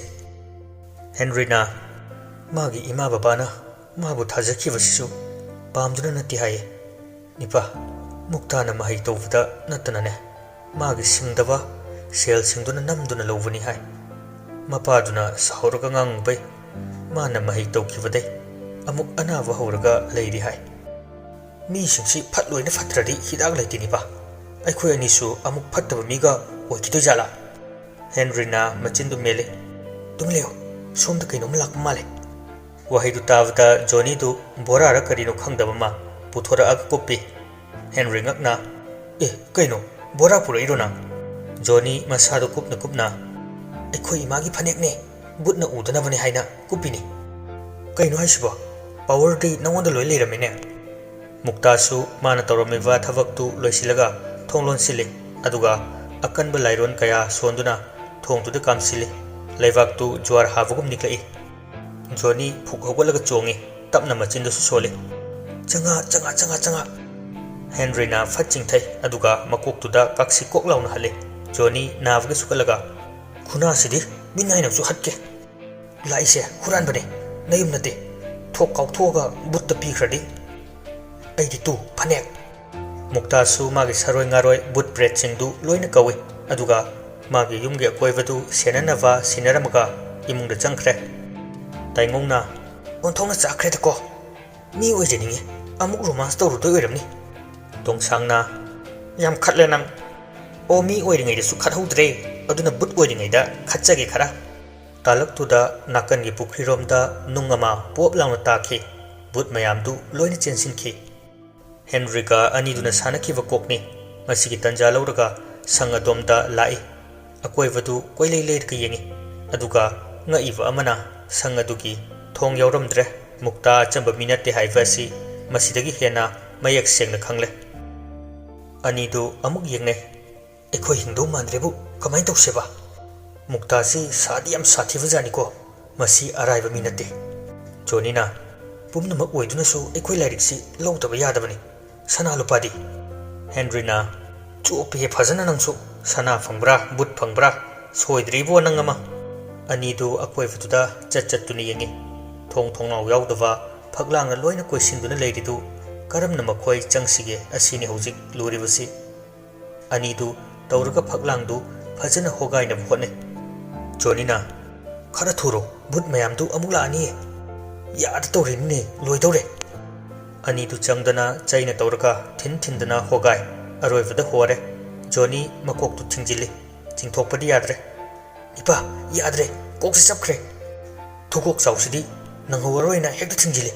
ꯍꯦꯟꯔꯤꯅ, "ꯃꯥꯒꯤ ꯏꯃꯥ ꯕꯕꯥꯅ ꯃꯥꯕꯨ ꯊꯥꯖꯈꯤꯕꯁꯤꯁꯨ ꯄꯥꯝꯗꯨꯅ ꯅꯠꯇꯦ ꯍꯥꯏꯌꯦ꯫ ꯅꯤꯄꯥ, ꯃꯨꯛꯇꯥꯅ ꯃꯍꯩ ꯇꯧꯕꯗ ꯅꯠꯇꯅꯅꯦ, ꯃꯥꯒꯤ ꯁꯤꯡꯗꯕ ꯁꯦꯜꯁꯤꯡꯗꯨꯅ ꯅꯝꯗꯨꯅ ꯂꯧꯕꯅꯤ ꯍꯥꯏ꯫ ꯃꯄꯥꯗꯨꯅ ꯁꯥꯎꯔꯒ ꯉꯥꯡꯉꯨꯕꯩ ꯃꯥꯅ ꯃꯍꯩ ꯇꯧꯈꯤꯕꯗꯩ ꯑꯃꯨꯛ ꯑꯅꯥꯕ ꯍꯧꯔꯒ ꯂꯩꯔꯤ ꯍꯥꯏ꯫ ꯃꯤꯁꯤꯡꯁꯤ ꯐꯠ ꯂꯣꯏꯅ ꯐꯠꯇ꯭ꯔꯗꯤ ꯍꯤꯗꯥꯛ ꯂꯩꯇꯦ ꯅꯤꯄꯥ꯫ ꯑꯩꯈꯣꯏ ꯑꯅꯤꯁꯨ ꯑꯃꯨꯛ ꯐꯠꯇꯕ ꯃꯤꯒ ꯑꯣꯏꯈꯤꯗꯣꯏꯖꯥꯠꯂꯥ? ꯍꯦꯟꯔꯤꯅ ꯃꯆꯤꯟꯗꯨ ꯃꯦꯜꯂꯤ꯫ "ꯇꯨꯃꯤꯟ ꯂꯩꯌꯨ, ꯁꯣꯝꯗ ꯀꯩꯅꯣꯝꯃ ꯂꯥꯛꯄ ꯃꯥꯜꯂꯦ꯫" ꯋꯥꯍꯩꯗꯨ ꯇꯥꯕꯗ ꯖꯣꯅꯤꯗꯨ ꯕꯣꯔꯥꯔ ꯀꯔꯤꯅꯣ ꯈꯪꯗꯕ ꯑꯃ ꯄꯨꯊꯣꯔꯛꯑꯒ ꯀꯨꯞꯄꯤ꯫ ꯍꯦꯟꯔꯤ ꯉꯛꯅ, "ꯑꯦ, ꯀꯩꯅꯣ? ꯕꯣꯔꯥ ꯄꯨꯔꯛꯏꯔꯣ ꯅꯪ?" ꯖꯣꯅꯤ ꯃꯁꯥꯗꯨ ꯀꯨꯞꯅ ꯀꯨꯞꯅ, "ꯑꯩꯈꯣꯏ ꯏꯃꯥꯒꯤ ꯐꯅꯦꯛꯅꯦ, ꯕꯨꯠꯅ ꯎꯗꯅꯕꯅꯦ ꯍꯥꯏꯅ ꯀꯨꯞꯄꯤꯅꯤ꯫" "ꯀꯩꯅꯣ ꯍꯥꯏꯁꯤꯕꯣ? ꯄꯥꯋꯔꯗꯤ ꯅꯉꯣꯟꯗ ꯂꯣꯏ ꯂꯩꯔꯝꯃꯤꯅꯦ?" ꯃꯨꯛꯇꯥꯁꯨ ꯃꯥꯅ ꯇꯧꯔꯝꯃꯤꯕ ꯊꯕꯛꯇꯨ ꯂꯣꯏꯁꯤꯜꯂꯒ ꯊꯣꯡ ꯂꯣꯟꯁꯤꯜꯂꯤ꯫ ꯑꯗꯨꯒ ꯑꯀꯟꯕ ꯂꯥꯏꯔꯣꯟ ꯀꯌꯥ ꯁꯣꯟꯗꯨꯅ ꯊꯣꯡꯗꯨꯗ ꯀꯥꯝꯁꯤꯜꯂꯤ꯫ ꯂꯩꯕꯥꯛꯇꯨ ꯖ꯭ꯋꯥꯔ ꯍꯥꯕꯒꯨꯝ ꯅꯤꯛꯂꯛꯏ꯫ ꯖꯣꯅꯤ ꯐꯨꯛ ꯍꯧꯒꯠꯂꯒ ꯆꯣꯡꯉꯤ꯫ ꯇꯞꯅ ꯃꯆꯤꯟꯗꯨꯁꯨ ꯁꯣꯜꯂꯤ꯫ "ꯆꯪꯉꯥ, ꯆꯪꯉꯥ, ꯆꯪꯉꯥ, ꯆꯪꯉꯥ!" ꯍꯦꯟꯔꯤꯅ ꯐꯠ ꯆꯤꯡꯊꯩ, ꯑꯗꯨꯒ ꯃꯀꯣꯛꯇꯨꯗ ꯀꯥꯛꯁꯤ ꯀꯣꯛ ꯂꯥꯎꯅ ꯍꯜꯂꯤ꯫ ꯖꯣꯅꯤ ꯅꯥꯕꯒꯤ ꯁꯨꯀꯠꯂꯒ, "ꯈꯨꯅꯥꯁꯤꯗꯤ ꯃꯤꯠ ꯅꯥꯏꯅꯁꯨ ꯍꯠꯀꯦ꯫ ꯂꯥꯛꯏꯁꯦ ꯍꯨꯔꯥꯟꯕꯅꯦ, ꯅꯌꯨꯝ ꯅꯠꯇꯦ꯫ ꯊꯣꯛ ꯀꯥꯎꯊꯣꯛꯑꯒ ꯕꯨꯠꯇ ꯄꯤꯈ꯭ꯔꯗꯤ꯫ ꯑꯩꯗꯤ ꯇꯨ, ꯐꯅꯦꯛ!" ꯃꯨꯛꯇꯥꯁꯨ ꯃꯥꯒꯤ ꯁꯔꯣꯏ ꯉꯥꯔꯣꯏ ꯕꯨꯠ ꯄ꯭ꯔꯦꯠꯁꯤꯡꯗꯨ ꯂꯣꯏꯅ ꯀꯧꯏ, ꯑꯗꯨꯒ ꯃꯥꯒꯤ ꯌꯨꯝꯒꯤ ꯑꯀꯣꯏꯕꯗꯨ ꯁꯦꯟꯅꯅꯕ ꯁꯤꯟꯅꯔꯝꯃꯒ ꯏꯃꯨꯡꯗ ꯆꯪꯈ꯭ꯔꯦ꯫ ꯇꯥꯏꯉꯧꯅ, "ꯑꯣꯟꯊꯣꯛꯅ ꯆꯥꯛꯈ꯭ꯔꯦꯗꯀꯣ꯫ ꯃꯤ ꯑꯣꯏꯖꯅꯤꯡꯉꯤ꯫ ꯑꯃꯨꯛ ꯔꯣꯃꯥꯟꯁ ꯇꯧꯔꯨꯗꯣꯏ ꯑꯣꯏꯔꯝꯅꯤ꯫" ꯇꯣꯡꯁꯥꯡꯅ, "ꯌꯥꯝ ꯈꯠꯂꯦ ꯅꯪ꯫ ꯑꯣ, ꯃꯤ ꯑꯣꯏꯔꯤꯉꯩꯗꯁꯨ ꯈꯠꯍꯧꯗ꯭ꯔꯦ, ꯑꯗꯨꯅ ꯕꯨꯠ ꯑꯣꯏꯔꯤꯉꯩꯗ ꯈꯠꯆꯒꯦ ꯈꯔ꯫" ꯇꯥꯂꯛꯇꯨꯗ ꯅꯥꯀꯟꯒꯤ ꯄꯨꯈ꯭ꯔꯤꯔꯣꯝꯗ ꯅꯨꯡ ꯑꯃ ꯄꯣꯞ ꯂꯥꯎꯅ ꯇꯥꯈꯤ꯫ ꯕꯨꯠ ꯃꯌꯥꯝꯗꯨ ꯂꯣꯏꯅ ꯆꯦꯟꯁꯤꯟꯈꯤ꯫ ꯍꯦꯟꯔꯤꯒ ꯑꯅꯤꯗꯨꯅ ꯁꯥꯟꯅꯈꯤꯕ ꯀꯣꯛꯅꯤ꯫ ꯃꯁꯤꯒꯤ ꯇꯟꯖꯥ ꯂꯧꯔꯒ ꯁꯪ ꯑꯗꯣꯝꯗ ꯂꯥꯛꯏ꯫ ꯑꯀꯣꯏꯕꯗꯨ ꯀꯣꯏꯂꯩ ꯂꯩꯔꯒ ꯌꯦꯡꯏ꯫ ꯑꯗꯨꯒ ꯉꯛꯏꯕ ꯑꯃꯅ ꯁꯪ ꯑꯗꯨꯒꯤ ꯊꯣꯡ ꯌꯥꯎꯔꯝꯗ꯭ꯔꯦ꯫ ꯃꯨꯛꯇꯥ ꯑꯆꯝꯕ ꯃꯤ ꯅꯠꯇꯦ ꯍꯥꯏꯕ ꯑꯁꯤ ꯃꯁꯤꯗꯒꯤ ꯍꯦꯟꯅ ꯃꯌꯦꯛ ꯁꯦꯡꯅ ꯈꯪꯂꯦ꯫ ꯑꯅꯤꯗꯨ ꯑꯃꯨꯛ ꯌꯦꯡꯅꯩ꯫ "ꯑꯩꯈꯣꯏ ꯍꯤꯡꯗꯧ ꯃꯥꯟꯗ꯭ꯔꯦꯕꯨ, ꯀꯃꯥꯏꯅ ꯇꯧꯁꯦꯕ? ꯃꯨꯛꯇꯥꯁꯤ ꯁꯥꯗꯤ ꯌꯥꯝ ꯁꯥꯊꯤꯕꯖꯥꯠꯅꯤꯀꯣ꯫ ꯃꯁꯤ ꯑꯔꯥꯏꯕ ꯃꯤ ꯅꯠꯇꯦ꯫" ꯖꯣꯅꯤꯅ, "ꯄꯨꯝꯅꯃꯛ ꯑꯣꯏꯗꯨꯅꯁꯨ ꯑꯩꯈꯣꯏ ꯂꯥꯏꯔꯤꯛꯁꯤ ꯂꯧꯗꯕ ꯌꯥꯗꯕꯅꯤ꯫ ꯁꯅꯥ ꯂꯨꯄꯥꯗꯤ?" ꯍꯦꯟꯔꯤꯅ, "ꯆꯣꯞꯄꯤꯍꯦ ꯐꯖꯅ ꯅꯪꯁꯨ꯫ ꯁꯅꯥ ꯐꯪꯕ꯭ꯔꯥ, ꯕꯨꯠ ꯐꯪꯕ꯭ꯔꯥ? ꯁꯣꯏꯗ꯭ꯔꯤꯕꯣ ꯅꯪ ꯑꯃ?" ꯑꯅꯤꯗꯨ ꯑꯀꯣꯏꯕꯗꯨꯗ ꯆꯠ ꯆꯠꯇꯨꯅ ꯌꯦꯡꯏ꯫ ꯊꯣꯡ ꯊꯣꯡꯅꯥꯎ ꯌꯥꯎꯗꯕ ꯐꯛꯂꯥꯡꯅ ꯂꯣꯏꯅ ꯀꯣꯏꯁꯤꯟꯗꯨꯅ ꯂꯩꯔꯤꯗꯨ ꯀꯔꯝꯅ ꯃꯈꯣꯏ ꯆꯪꯁꯤꯒꯦ ꯑꯁꯤꯅꯤ ꯍꯧꯖꯤꯛ ꯂꯨꯔꯤꯕꯁꯤ꯫ ꯑꯅꯤꯗꯨ ꯇꯧꯔꯒ ꯐꯛꯂꯥꯡꯗꯨ ꯐꯖꯅ ꯍꯣꯒꯥꯏꯅꯕ ꯍꯣꯠꯅꯩ꯫ ꯖꯣꯅꯤꯅ, "ꯈꯔ ꯊꯨꯔꯣ, ꯚꯨꯠ ꯃꯌꯥꯝꯗꯨ ꯑꯃꯨꯛ ꯂꯥꯛꯑꯅꯤꯌꯦ꯫ ꯌꯥꯗ ꯇꯧꯔꯤꯅꯤꯅꯦ, ꯂꯣꯏꯗꯧꯔꯦ꯫" ꯑꯅꯤꯗꯨ ꯆꯪꯗꯅ ꯆꯩꯅ ꯇꯧꯔꯒ ꯊꯤꯟ ꯊꯤꯟꯗꯅ ꯍꯣꯒꯥꯏ꯫ ꯑꯔꯣꯏꯕꯗ ꯍꯣꯔꯦ꯫ ꯖꯣꯅꯤ ꯃꯀꯣꯛꯇꯨ ꯊꯤꯡꯖꯤꯜꯂꯤ꯫ ꯆꯤꯡꯊꯣꯛꯄꯗꯤ ꯌꯥꯗ꯭ꯔꯦ꯫ "ꯏꯄꯥ, ꯌꯥꯗ꯭ꯔꯦ, ꯀꯣꯛꯁꯤ ꯆꯞꯈ꯭ꯔꯦ꯫ ꯊꯨꯒꯣꯛ ꯆꯥꯎꯁꯤꯗꯤ ꯅꯪꯍꯧꯔꯔꯣꯏꯅ ꯍꯦꯛꯇ ꯊꯤꯡꯖꯤꯜꯂꯤ꯫"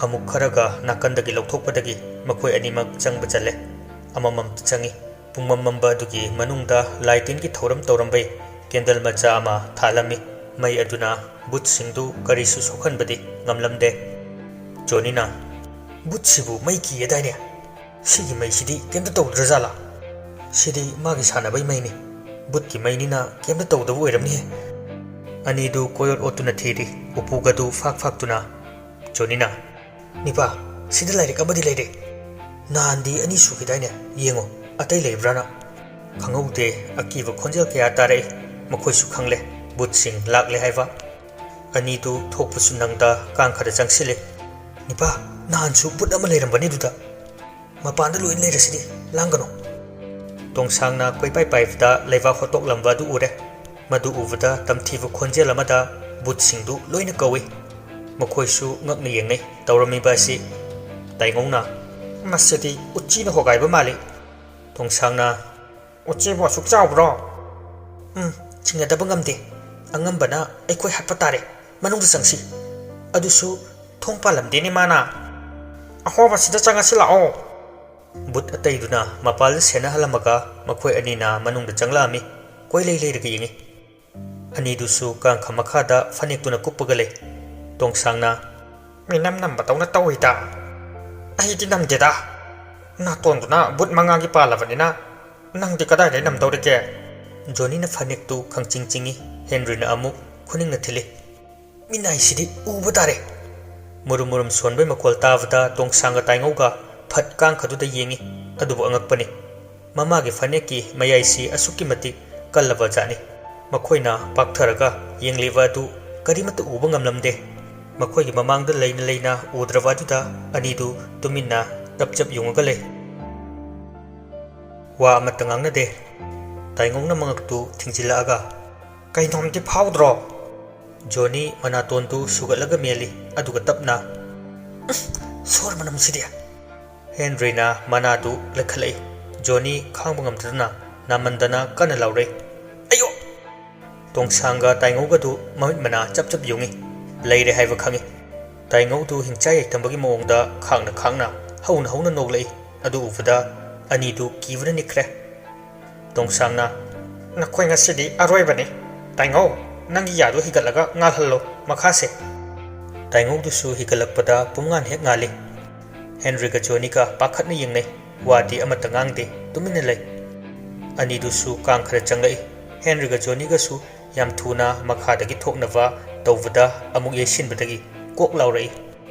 ꯑꯃꯨꯛ ꯈꯔꯒ ꯅꯥꯀꯟꯗꯒꯤ ꯂꯧꯊꯣꯛꯄꯗꯒꯤ ꯃꯈꯣꯏ ꯑꯅꯤꯃꯛ ꯆꯪꯕ ꯆꯜꯂꯦ꯫ ꯑꯃꯃꯝꯇ ꯆꯪꯉꯤ꯫ ꯄꯨꯡꯃꯝ ꯃꯝꯕ ꯑꯗꯨꯒꯤ ꯃꯅꯨꯡꯗ ꯂꯥꯏ ꯇꯤꯟꯒꯤ ꯊꯧꯔꯝ ꯇꯧꯔꯝꯕꯩ ꯀꯦꯟꯗꯜ ꯃꯆꯥ ꯑꯃ ꯊꯥꯜꯂꯝꯃꯤ꯫ ꯃꯩ ꯑꯗꯨꯅ ꯚꯨꯠꯁꯤꯡꯗꯨ ꯀꯔꯤꯁꯨ ꯁꯣꯛꯍꯟꯕꯗꯤ ꯉꯝꯂꯝꯗꯦ꯫ ꯖꯣꯅꯤꯅ, "ꯚꯨꯠꯁꯤꯕꯨ ꯃꯩ ꯀꯤꯌꯦꯗꯥꯏꯅꯦ? ꯁꯤꯒꯤ ꯃꯩꯁꯤꯗꯤ ꯀꯩꯝꯇ ꯇꯧꯗ꯭ꯔꯖꯥꯠꯂꯥ? ꯁꯤꯗꯤ ꯃꯥꯒꯤ ꯁꯥꯟꯅꯕꯩ ꯃꯩꯅꯤ꯫ ꯚꯨꯠꯀꯤ ꯃꯩꯅꯤꯅ ꯀꯩꯝꯇ ꯇꯧꯗꯕ ꯑꯣꯏꯔꯝꯅꯤꯍꯦ꯫" ꯑꯅꯤꯗꯨ ꯀꯣꯏꯑꯣꯠ ꯑꯣꯠꯇꯨꯅ ꯊꯤꯔꯤ, ꯎꯄꯨꯒꯗꯨ ꯐꯥꯛ ꯐꯥꯛꯇꯨꯅ꯫ ꯖꯣꯅꯤꯅ, "ꯅꯤꯄꯥ, ꯁꯤꯗ ꯂꯥꯏꯔꯤꯛ ꯑꯃꯗꯤ ꯂꯩꯔꯦ꯫ ꯅꯍꯥꯟꯗꯤ ꯑꯅꯤ ꯁꯨꯈꯤꯗꯥꯏꯅꯦ? ꯌꯦꯡꯉꯣ, ꯑꯇꯩ ꯂꯩꯕ꯭ꯔꯥꯅ?" ꯈꯪꯍꯧꯗꯦ, ꯑꯀꯤꯕ ꯈꯣꯟꯖꯦꯜ ꯀꯌꯥ ꯇꯥꯔꯛꯏ꯫ ꯃꯈꯣꯏꯁꯨ ꯈꯪꯂꯦ, ꯚꯨꯠꯁꯤꯡ ꯂꯥꯛꯂꯦ ꯍꯥꯏꯕ꯫ ꯑꯅꯤꯗꯨ ꯊꯣꯛꯄꯁꯨ ꯅꯪꯗ ꯀꯥꯡꯈꯗ ꯆꯪꯁꯤꯜꯂꯤ꯫ "ꯅꯤꯄꯥ, ꯅꯍꯥꯟꯁꯨ ꯚꯨꯠ ꯑꯃ ꯂꯩꯔꯝꯕꯅꯤ ꯑꯗꯨꯗ꯫ ꯃꯄꯥꯟꯗ ꯂꯣꯏꯅ ꯂꯩꯔꯁꯤꯗꯤ, ꯂꯥꯡꯒꯅꯨ꯫" ꯇꯣꯡꯁꯥꯡꯅ ꯀꯣꯏꯄꯥꯏ ꯄꯥꯏꯕꯗ ꯂꯩꯕꯥꯛ ꯍꯣꯠꯇꯣꯛꯂꯝꯕ ꯑꯗꯨ ꯎꯔꯦ꯫ ꯃꯗꯨ ꯎꯕꯗ ꯇꯝꯊꯤꯕ ꯈꯣꯟꯖꯦꯜ ꯑꯃꯗ ꯚꯨꯠꯁꯤꯡꯗꯨ ꯂꯣꯏꯅ ꯀꯧꯏ꯫ ꯃꯈꯣꯏꯁꯨ ꯉꯛꯅ ꯌꯦꯡꯅꯩ ꯇꯧꯔꯝꯃꯤꯕ ꯑꯁꯤ꯫ ꯇꯥꯏꯉꯧꯅ, "ꯃꯁꯤꯗꯤ ꯎꯆꯤꯅ ꯍꯣꯒꯥꯏꯕ ꯃꯥꯜꯂꯤ꯫" ꯇꯣꯡꯁꯥꯡꯅ, "ꯎꯆꯤꯕꯨ ꯑꯁꯨꯛ ꯆꯥꯎꯕ꯭ꯔꯣ?" "ꯎꯝ, ꯆꯤꯡꯅꯗꯕ ꯉꯝꯗꯦ꯫ ꯑꯉꯝꯕꯅ ꯑꯩꯈꯣꯏ ꯍꯥꯠꯄ ꯇꯥꯔꯦ꯫ ꯃꯅꯨꯡꯗ ꯆꯪꯁꯤ꯫ ꯑꯗꯨꯁꯨ ꯊꯣꯡ ꯄꯥꯜꯂꯝꯗꯦꯅꯦ ꯃꯥꯅ꯫ ꯑꯍꯣꯕꯁꯤꯗ ꯆꯪꯉꯁꯤ ꯂꯥꯛꯑꯣ꯫" ꯚꯨꯠ ꯑꯇꯩꯗꯨꯅ ꯃꯄꯥꯜꯗ ꯁꯦꯟꯅꯍꯜꯂꯝꯃꯒ ꯃꯈꯣꯏ ꯑꯅꯤꯅ ꯃꯅꯨꯡꯗ ꯆꯪꯂꯛꯑꯝꯃꯤ꯫ ꯀꯣꯏꯂꯩ ꯂꯩꯔꯒ ꯌꯦꯡꯉꯤ꯫ ꯑꯅꯤꯗꯨꯁꯨ ꯀꯥꯡꯈ ꯃꯈꯥꯗ ꯐꯅꯦꯛꯇꯨꯅ ꯀꯨꯞꯄꯒ ꯂꯩ꯫ ꯇꯣꯡꯁꯥꯡꯅ, "ꯃꯤꯅꯝ ꯅꯝꯕꯗꯧꯅ ꯇꯧꯏꯗ꯫" "ꯑꯩꯗꯤ ꯅꯝꯗꯦꯗ꯫ ꯅꯥꯇꯣꯟꯗꯨꯅ ꯚꯨꯠ ꯃꯉꯥꯒꯤ ꯄꯥꯜꯂꯕꯅꯤꯅ ꯅꯪꯗꯤ ꯀꯗꯥꯏꯗꯩ ꯅꯝꯗꯧꯔꯤꯒꯦ?" ꯖꯣꯅꯤꯅ ꯐꯅꯦꯛꯇꯨ ꯈꯪꯆꯤꯡ ꯆꯤꯡꯏ꯫ ꯍꯦꯟꯔꯤꯅ ꯑꯃꯨꯛ ꯈꯨꯅꯤꯡꯅ ꯊꯤꯜꯂꯤ꯫ "ꯃꯤꯅꯥꯏꯁꯤꯗꯤ ꯎꯕ ꯇꯥꯔꯦ!" ꯃꯨꯔꯨꯝ ꯃꯨꯔꯨꯝ ꯁꯣꯟꯕꯩ ꯃꯈꯣꯜ ꯇꯥꯕꯗ ꯇꯣꯡꯁꯥꯡꯒ ꯇꯥꯏꯉꯧꯒ ꯐꯠ ꯀꯥꯡꯈꯗꯨꯗ ꯌꯦꯡꯉꯤ꯫ ꯑꯗꯨꯕꯨ ꯑꯉꯛꯄꯅꯤ, ꯃꯃꯥꯒꯤ ꯐꯅꯦꯛꯀꯤ ꯃꯌꯥꯏꯁꯤ ꯑꯁꯨꯛꯀꯤ ꯃꯇꯤꯛ ꯀꯜꯂꯕ ꯖꯥꯠꯅꯤ꯫ ꯃꯈꯣꯏꯅ ꯄꯥꯛꯊꯔꯒ ꯌꯦꯡꯂꯤꯕ ꯑꯗꯨ ꯀꯔꯤꯃꯠꯇ ꯎꯕ ꯉꯝꯂꯝꯗꯦ꯫ ꯃꯈꯣꯏꯒꯤ ꯃꯃꯥꯡꯗ ꯂꯩꯅ ꯂꯩꯅ ꯎꯗ꯭ꯔꯕ ꯑꯗꯨꯗ ꯑꯅꯤꯗꯨ ꯇꯨꯃꯤꯟꯅ ꯆꯞ ꯆꯞ ꯌꯨꯡꯉꯒ ꯂꯩ꯫ ꯋꯥ ꯑꯃꯠꯇ ꯉꯥꯡꯅꯗꯦ꯫ ꯇꯥꯏꯉꯧꯅ ꯃꯉꯛꯇꯨ ꯊꯤꯡꯖꯤꯜꯂꯛꯑꯒ, "ꯀꯩꯅꯣꯝꯗꯤ ꯐꯥꯎꯗ꯭ꯔꯣ?" ꯖꯣꯅꯤ ꯃꯅꯥꯇꯣꯟꯗꯨ ꯁꯨꯒꯠꯂꯒ ꯃꯦꯜꯂꯤ, ꯑꯗꯨꯒ ꯇꯞꯅ, "ꯎꯝ, ꯁꯣꯔ ꯃꯅꯝꯁꯤꯗꯤ!" ꯍꯦꯟꯔꯤꯅ ꯃꯅꯥꯗꯨ ꯂꯩꯈꯠꯂꯛꯏ꯫ ꯖꯣꯅꯤ ꯈꯥꯡꯕ ꯉꯝꯗꯗꯨꯅ ꯅꯥꯃꯟꯗꯅ ꯀꯟꯅ ꯂꯥꯎꯔꯛꯏ, "ꯑꯌꯣ!" ꯇꯣꯡꯁꯥꯡꯒ ꯇꯥꯏꯉꯧꯒꯗꯨ ꯃꯃꯤꯠ ꯃꯅꯥ ꯆꯞ ꯆꯞ ꯌꯨꯡꯏ꯫ ꯂꯩꯔꯦ ꯍꯥꯏꯕ ꯈꯪꯏ꯫ ꯇꯥꯏꯉꯧꯗꯨ ꯍꯤꯡꯆꯥꯏ ꯌꯥꯏꯊꯝꯕꯒꯤ ꯃꯑꯣꯡꯗ ꯈꯥꯡꯅ ꯈꯥꯡꯅ ꯍꯧꯅ ꯍꯧꯅ ꯅꯣꯛꯂꯛꯏ꯫ ꯑꯗꯨ ꯎꯕꯗ ꯑꯅꯤꯗꯨ ꯀꯤꯕꯅ ꯅꯤꯛꯈ꯭ꯔꯦ꯫ ꯇꯣꯡꯁꯥꯡꯅ, "ꯅꯈꯣꯏ ꯉꯁꯤꯗꯤ ꯑꯔꯣꯏꯕꯅꯤ꯫ ꯇꯥꯏꯉꯧ, ꯅꯪꯒꯤ ꯌꯥꯗꯨ ꯍꯤꯒꯠꯂꯒ ꯉꯥꯜꯍꯜꯂꯣ ꯃꯈꯥꯁꯦ꯫" ꯇꯥꯏꯉꯧꯗꯨꯁꯨ ꯍꯤꯒꯠꯂꯛꯄꯗ ꯄꯨꯡꯉꯥꯟ ꯍꯦꯛ ꯉꯥꯜꯂꯤ꯫ ꯍꯦꯟꯔꯤꯒ ꯖꯣꯅꯤꯒ ꯄꯥꯈꯠꯅ ꯌꯦꯡꯅꯩ꯫ ꯋꯥꯗꯤ ꯑꯃꯠꯇ ꯉꯥꯡꯗꯦ, ꯇꯨꯃꯤꯟꯅ ꯂꯩ꯫ ꯑꯅꯤꯗꯨꯁꯨ ꯀꯥꯡ ꯈꯔ ꯆꯪꯂꯛꯏ꯫ ꯍꯦꯟꯔꯤꯒ ꯖꯣꯅꯤꯒꯁꯨ ꯌꯥꯝ ꯊꯨꯅ ꯃꯈꯥꯗꯒꯤ ꯊꯣꯛꯅꯕ ꯇꯧꯕꯗ ꯑꯃꯨꯛ ꯌꯩꯁꯤꯟꯕꯗꯒꯤ ꯀꯣꯛ ꯂꯥꯎꯔꯛꯏ꯫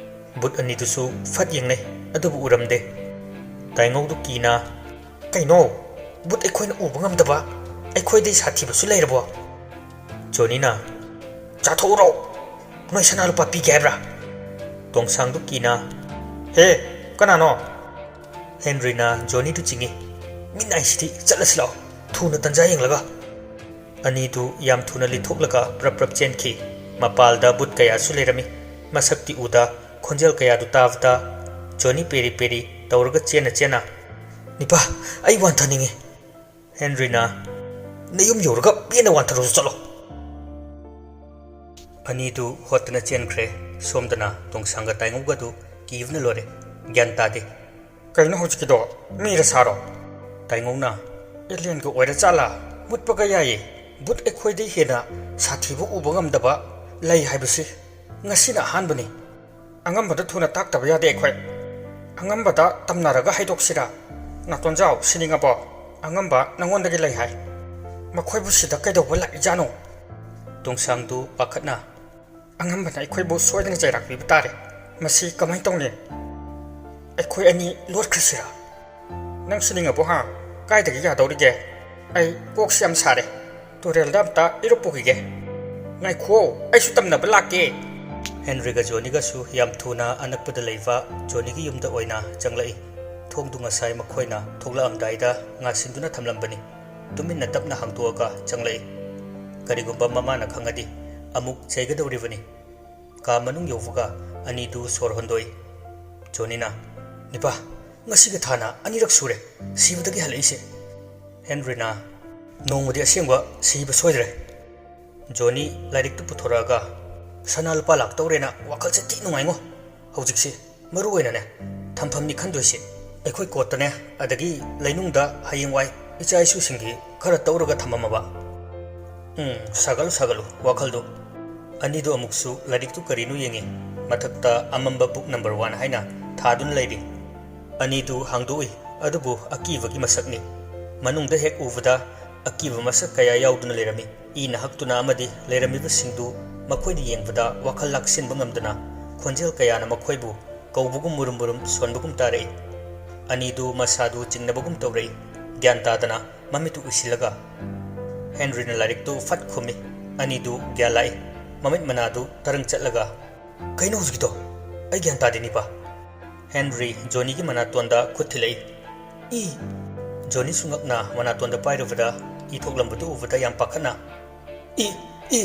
ꯕꯨꯠ ꯑꯅꯤꯗꯨꯁꯨ ꯐꯠ ꯌꯦꯡꯅꯩ, ꯑꯗꯨꯕꯨ ꯎꯔꯝꯗꯦ꯫ ꯇꯥꯏꯉꯧꯗꯨ ꯀꯤꯅ, "ꯀꯩꯅꯣ? ꯕꯨꯠ ꯑꯩꯈꯣꯏꯅ ꯎꯕ ꯉꯝꯗꯕ? ꯑꯩꯈꯣꯏꯗꯩ ꯁꯥꯊꯤꯕꯁꯨ ꯂꯩꯔꯕꯣ?" ꯖꯣꯅꯤꯅ, "ꯆꯥꯊꯣꯛꯎꯔꯣ! ꯅꯣꯏ ꯁꯅꯥ ꯂꯨꯄꯥ ꯄꯤꯒꯦ ꯍꯥꯏꯕ꯭ꯔꯥ?" ꯇꯣꯡꯁꯥꯡꯗꯨ ꯀꯤꯅ, "ꯍꯦ, ꯀꯅꯥꯅꯣ?" ꯍꯦꯟꯔꯤꯅ ꯖꯣꯅꯤꯗꯨ ꯆꯤꯡꯏ꯫ "ꯃꯤꯠ ꯅꯥꯏꯁꯤꯗꯤ, ꯆꯠꯂꯁꯤ ꯂꯥꯛꯑꯣ, ꯊꯨꯅ ꯇꯟꯖꯥ ꯌꯦꯡꯂꯒ꯫" ꯑꯅꯤꯗꯨ ꯌꯥꯝ ꯊꯨꯅ ꯂꯤꯊꯣꯛꯂꯒ ꯄ꯭ꯔꯞ ꯄ꯭ꯔꯞ ꯆꯦꯟꯈꯤ꯫ ꯃꯄꯥꯜꯗ ꯕꯨꯠ ꯀꯌꯥꯁꯨ ꯂꯩꯔꯝꯃꯤ꯫ ꯃꯁꯛꯇꯤ ꯎꯗ, ꯈꯣꯟꯖꯦꯜ ꯀꯌꯥꯗꯨ ꯇꯥꯕꯗ ꯖꯣꯅꯤ ꯄꯦꯔꯤ ꯄꯦꯔꯤ ꯇꯧꯔꯒ ꯆꯦꯟꯅ ꯆꯦꯟꯅ, "ꯅꯤꯄꯥ, ꯑꯩ ꯋꯥꯟꯊꯅꯤꯡꯉꯤ꯫" ꯍꯦꯟꯔꯤꯅ, "ꯅꯌꯨꯝ ꯌꯧꯔꯒ ꯄꯦꯟꯅ ꯋꯥꯟꯊꯔꯨꯆꯣ, ꯆꯠꯂꯣ꯫" ꯑꯅꯤꯗꯨ ꯍꯣꯠꯇꯅ ꯆꯦꯟꯈ꯭ꯔꯦ꯫ ꯁꯣꯝꯗꯅ ꯇꯣꯡꯁꯥꯡꯒ ꯇꯥꯏꯉꯧꯒꯗꯨ ꯀꯤꯕꯅ ꯂꯣꯏꯔꯦ꯫ ꯒ꯭ꯌꯥꯟ ꯇꯥꯗꯦ꯫ "ꯀꯩꯅꯣ ꯍꯧꯖꯤꯛꯀꯤꯗꯣ? ꯃꯤꯔ ꯁꯥꯔꯣ?" ꯇꯥꯏꯉꯧꯅ, "ꯑꯦꯂꯤꯌꯟꯒ ꯑꯣꯏꯔ ꯖꯥꯠꯂꯥ? ꯃꯨꯠꯄꯒ ꯌꯥꯏꯌꯦ꯫ ꯕꯨꯠ ꯑꯩꯈꯣꯏꯗꯩ ꯍꯦꯟꯅ ꯁꯥꯊꯤꯕ ꯎꯕ ꯉꯝꯗꯕ ꯂꯩ ꯍꯥꯏꯕꯁꯤ ꯉꯁꯤꯅ ꯑꯍꯥꯟꯕꯅꯤ꯫ ꯑꯉꯝꯕꯗ ꯊꯨꯅ ꯇꯥꯛꯇꯕ ꯌꯥꯗꯦ ꯑꯩꯈꯣꯏ꯫ ꯑꯉꯝꯕꯗ ꯇꯝꯅꯔꯒ ꯍꯥꯏꯗꯣꯛꯁꯤꯔꯥ? ꯅꯥꯇꯣꯟꯖꯥꯎ, ꯁꯤꯅꯤꯡꯉꯕꯣ? ꯑꯉꯝꯕ ꯅꯉꯣꯟꯗꯒꯤ ꯂꯩ ꯍꯥꯏ꯫ ꯃꯈꯣꯏꯕꯨ ꯁꯤꯗ ꯀꯩꯗꯧꯕ ꯂꯥꯛꯏꯖꯥꯠꯅꯣ?" ꯇꯣꯡꯁꯥꯡꯗꯨ ꯄꯥꯈꯠꯅ, "ꯑꯉꯝꯕꯅ ꯑꯩꯈꯣꯏꯕꯨ ꯁꯣꯏꯗꯅ ꯆꯩꯔꯥꯛ ꯄꯤꯕ ꯇꯥꯔꯦ꯫ ꯃꯁꯤ ꯀꯃꯥꯏꯅ ꯇꯧꯅꯤ? ꯑꯩꯈꯣꯏ ꯑꯅꯤ ꯂꯣꯠꯈ꯭ꯔꯁꯤꯔꯥ? ꯅꯪ ꯁꯤꯅꯤꯡꯉꯕꯣ ꯍꯥ? ꯀꯥꯏꯗꯒꯤ ꯌꯥꯗꯧꯔꯤꯒꯦ? ꯑꯩ ꯀꯣꯛꯁꯤ ꯌꯥꯝ ꯁꯥꯔꯦ꯫ ꯇꯨꯔꯦꯜꯗ ꯑꯝꯇ ꯏꯔꯨꯞ ꯄꯨꯈꯤꯒꯦ꯫ ꯉꯥꯏꯈꯨꯑꯣ, ꯑꯩꯁꯨ ꯇꯝꯅꯕ ꯂꯥꯛꯀꯦ꯫" ꯍꯦꯟꯔꯤꯒ ꯖꯣꯅꯤꯒꯁꯨ ꯌꯥꯝ ꯊꯨꯅ ꯑꯅꯛꯄꯗ ꯂꯩꯕ ꯖꯣꯅꯤꯒꯤ ꯌꯨꯝꯗ ꯑꯣꯏꯅ ꯆꯪꯂꯛꯏ꯫ ꯊꯣꯡꯗꯨ ꯉꯁꯥꯏ ꯃꯈꯣꯏꯅ ꯊꯣꯛꯂꯛꯑꯝꯗꯥꯏꯗ ꯉꯥꯁꯤꯟꯗꯨꯅ ꯊꯝꯂꯝꯕꯅꯤ꯫ ꯇꯨꯃꯤꯟꯅ ꯇꯞꯅ ꯍꯥꯡꯗꯣꯛꯑꯒ ꯆꯪꯂꯛꯏ꯫ ꯀꯔꯤꯒꯨꯝꯕ ꯃꯃꯥꯅ ꯈꯪꯉꯗꯤ ꯑꯃꯨꯛ ꯆꯩꯒꯗꯧꯔꯤꯕꯅꯤ꯫ ꯀꯥ ꯃꯅꯨꯡ ꯌꯧꯕꯒ ꯑꯅꯤꯗꯨ ꯁꯣꯔ ꯍꯣꯟꯗꯣꯛꯏ꯫ ꯖꯣꯅꯤꯅ, "ꯅꯤꯄꯥ, ꯉꯁꯤꯒ ꯊꯥꯅ ꯑꯅꯤꯔꯛ ꯁꯨꯔꯦ ꯁꯤꯕꯗꯒꯤ ꯍꯜꯂꯛꯏꯁꯦ꯫" ꯍꯦꯟꯔꯤꯅ, "ꯅꯣꯡꯃꯗꯤ ꯑꯁꯦꯡꯕ ꯁꯤꯕ ꯁꯣꯏꯗ꯭ꯔꯦ꯫" ꯖꯣꯅꯤ ꯂꯥꯏꯔꯤꯛꯇꯨ ꯄꯨꯊꯣꯔꯛꯑꯒ, "ꯁꯅꯥ ꯂꯨꯄꯥ ꯂꯥꯛꯇꯧꯔꯦꯅ ꯋꯥꯈꯜꯁꯦ ꯊꯤ ꯅꯨꯡꯉꯥꯏꯉꯣ꯫ ꯍꯧꯖꯤꯛꯁꯦ ꯃꯔꯨ ꯑꯣꯏꯅꯅꯦ, ꯊꯝꯐꯝꯅꯤ ꯈꯟꯗꯣꯏꯁꯦ꯫ ꯑꯩꯈꯣꯏ ꯀꯣꯠꯇꯅꯦ, ꯑꯗꯒꯤ ꯂꯩꯅꯨꯡꯗ ꯍꯌꯦꯡꯋꯥꯏ ꯏꯆꯥ ꯏꯁꯨꯁꯤꯡꯒꯤ ꯈꯔ ꯇꯧꯔꯒ ꯊꯝꯃꯝꯃꯕ꯫" "ꯎꯝ, ꯁꯥꯒꯠꯂꯨ, ꯁꯥꯒꯠꯂꯨ ꯋꯥꯈꯜꯗꯨ꯫" ꯑꯅꯤꯗꯨ ꯑꯃꯨꯛꯁꯨ ꯂꯥꯏꯔꯤꯛꯇꯨ ꯀꯔꯤꯅꯣ ꯌꯦꯡꯉꯤ꯫ ꯃꯊꯛꯇ ꯑꯃꯝꯕ book number one ꯍꯥꯏꯅ ꯊꯥꯗꯨꯅ ꯂꯩꯔꯤ꯫ ꯑꯅꯤꯗꯨ ꯍꯥꯡꯗꯣꯛꯏ, ꯑꯗꯨꯕꯨ ꯑꯀꯤꯕꯒꯤ ꯃꯁꯛꯅꯤ꯫ ꯃꯅꯨꯡꯗ ꯍꯦꯛ ꯎꯕꯗ ꯑꯀꯤꯕ ꯃꯁꯛ ꯀꯌꯥ ꯌꯥꯎꯗꯨꯅ ꯂꯩꯔꯝꯃꯤ꯫ ꯏꯅ ꯍꯛꯇꯨꯅ ꯑꯃꯗꯤ ꯂꯩꯔꯝꯃꯤꯕꯁꯤꯡꯗꯨ ꯃꯈꯣꯏꯅ ꯌꯦꯡꯕꯗ ꯋꯥꯈꯜ ꯂꯥꯛꯁꯤꯟꯕ ꯉꯝꯗꯅ ꯈꯣꯟꯖꯦꯜ ꯀꯌꯥꯅ ꯃꯈꯣꯏꯕꯨ ꯀꯧꯕꯒꯨꯝ ꯃꯨꯔꯨꯝ ꯃꯨꯔꯨꯝ ꯁꯣꯟꯕꯒꯨꯝ ꯇꯥꯔꯛꯏ꯫ ꯑꯅꯤꯗꯨ ꯃꯁꯥꯗꯨ ꯆꯤꯡꯅꯕꯒꯨꯝ ꯇꯧꯔꯛꯏ꯫ ꯒ꯭ꯌꯥꯟ ꯇꯥꯗꯅ ꯃꯃꯤꯠꯇꯨ ꯎꯏꯁꯤꯜꯂꯒ ꯍꯦꯟꯔꯤꯅ ꯂꯥꯏꯔꯤꯛꯇꯨ ꯐꯠ ꯈꯨꯝꯃꯤ꯫ ꯑꯅꯤꯗꯨ ꯒ꯭ꯌꯥꯟ ꯂꯥꯛꯏ꯫ ꯃꯃꯤꯠ ꯃꯅꯥꯗꯨ ꯇꯔꯪ ꯆꯠꯂꯒ, "ꯀꯩꯅꯣ ꯍꯧꯖꯤꯛꯀꯤꯗꯣ? ꯑꯩ ꯒ꯭ꯌꯥꯟ ꯇꯥꯗꯦ, ꯅꯤꯄꯥ꯫" ꯍꯦꯟꯔꯤ ꯖꯣꯅꯤꯒꯤ ꯃꯅꯥꯇꯣꯟꯗ ꯈꯨꯠ ꯊꯤꯜꯂꯛꯏ꯫ "ꯏ!" ꯖꯣꯅꯤꯁꯨ ꯉꯛꯅ ꯃꯅꯥꯇꯣꯟꯗ ꯄꯥꯏꯔꯨꯕꯗ ꯏ ꯊꯣꯛꯂꯝꯕꯗꯨ ꯎꯕꯗ ꯌꯥꯝ ꯄꯥꯈꯠꯅ, "ꯏ! ꯏ!"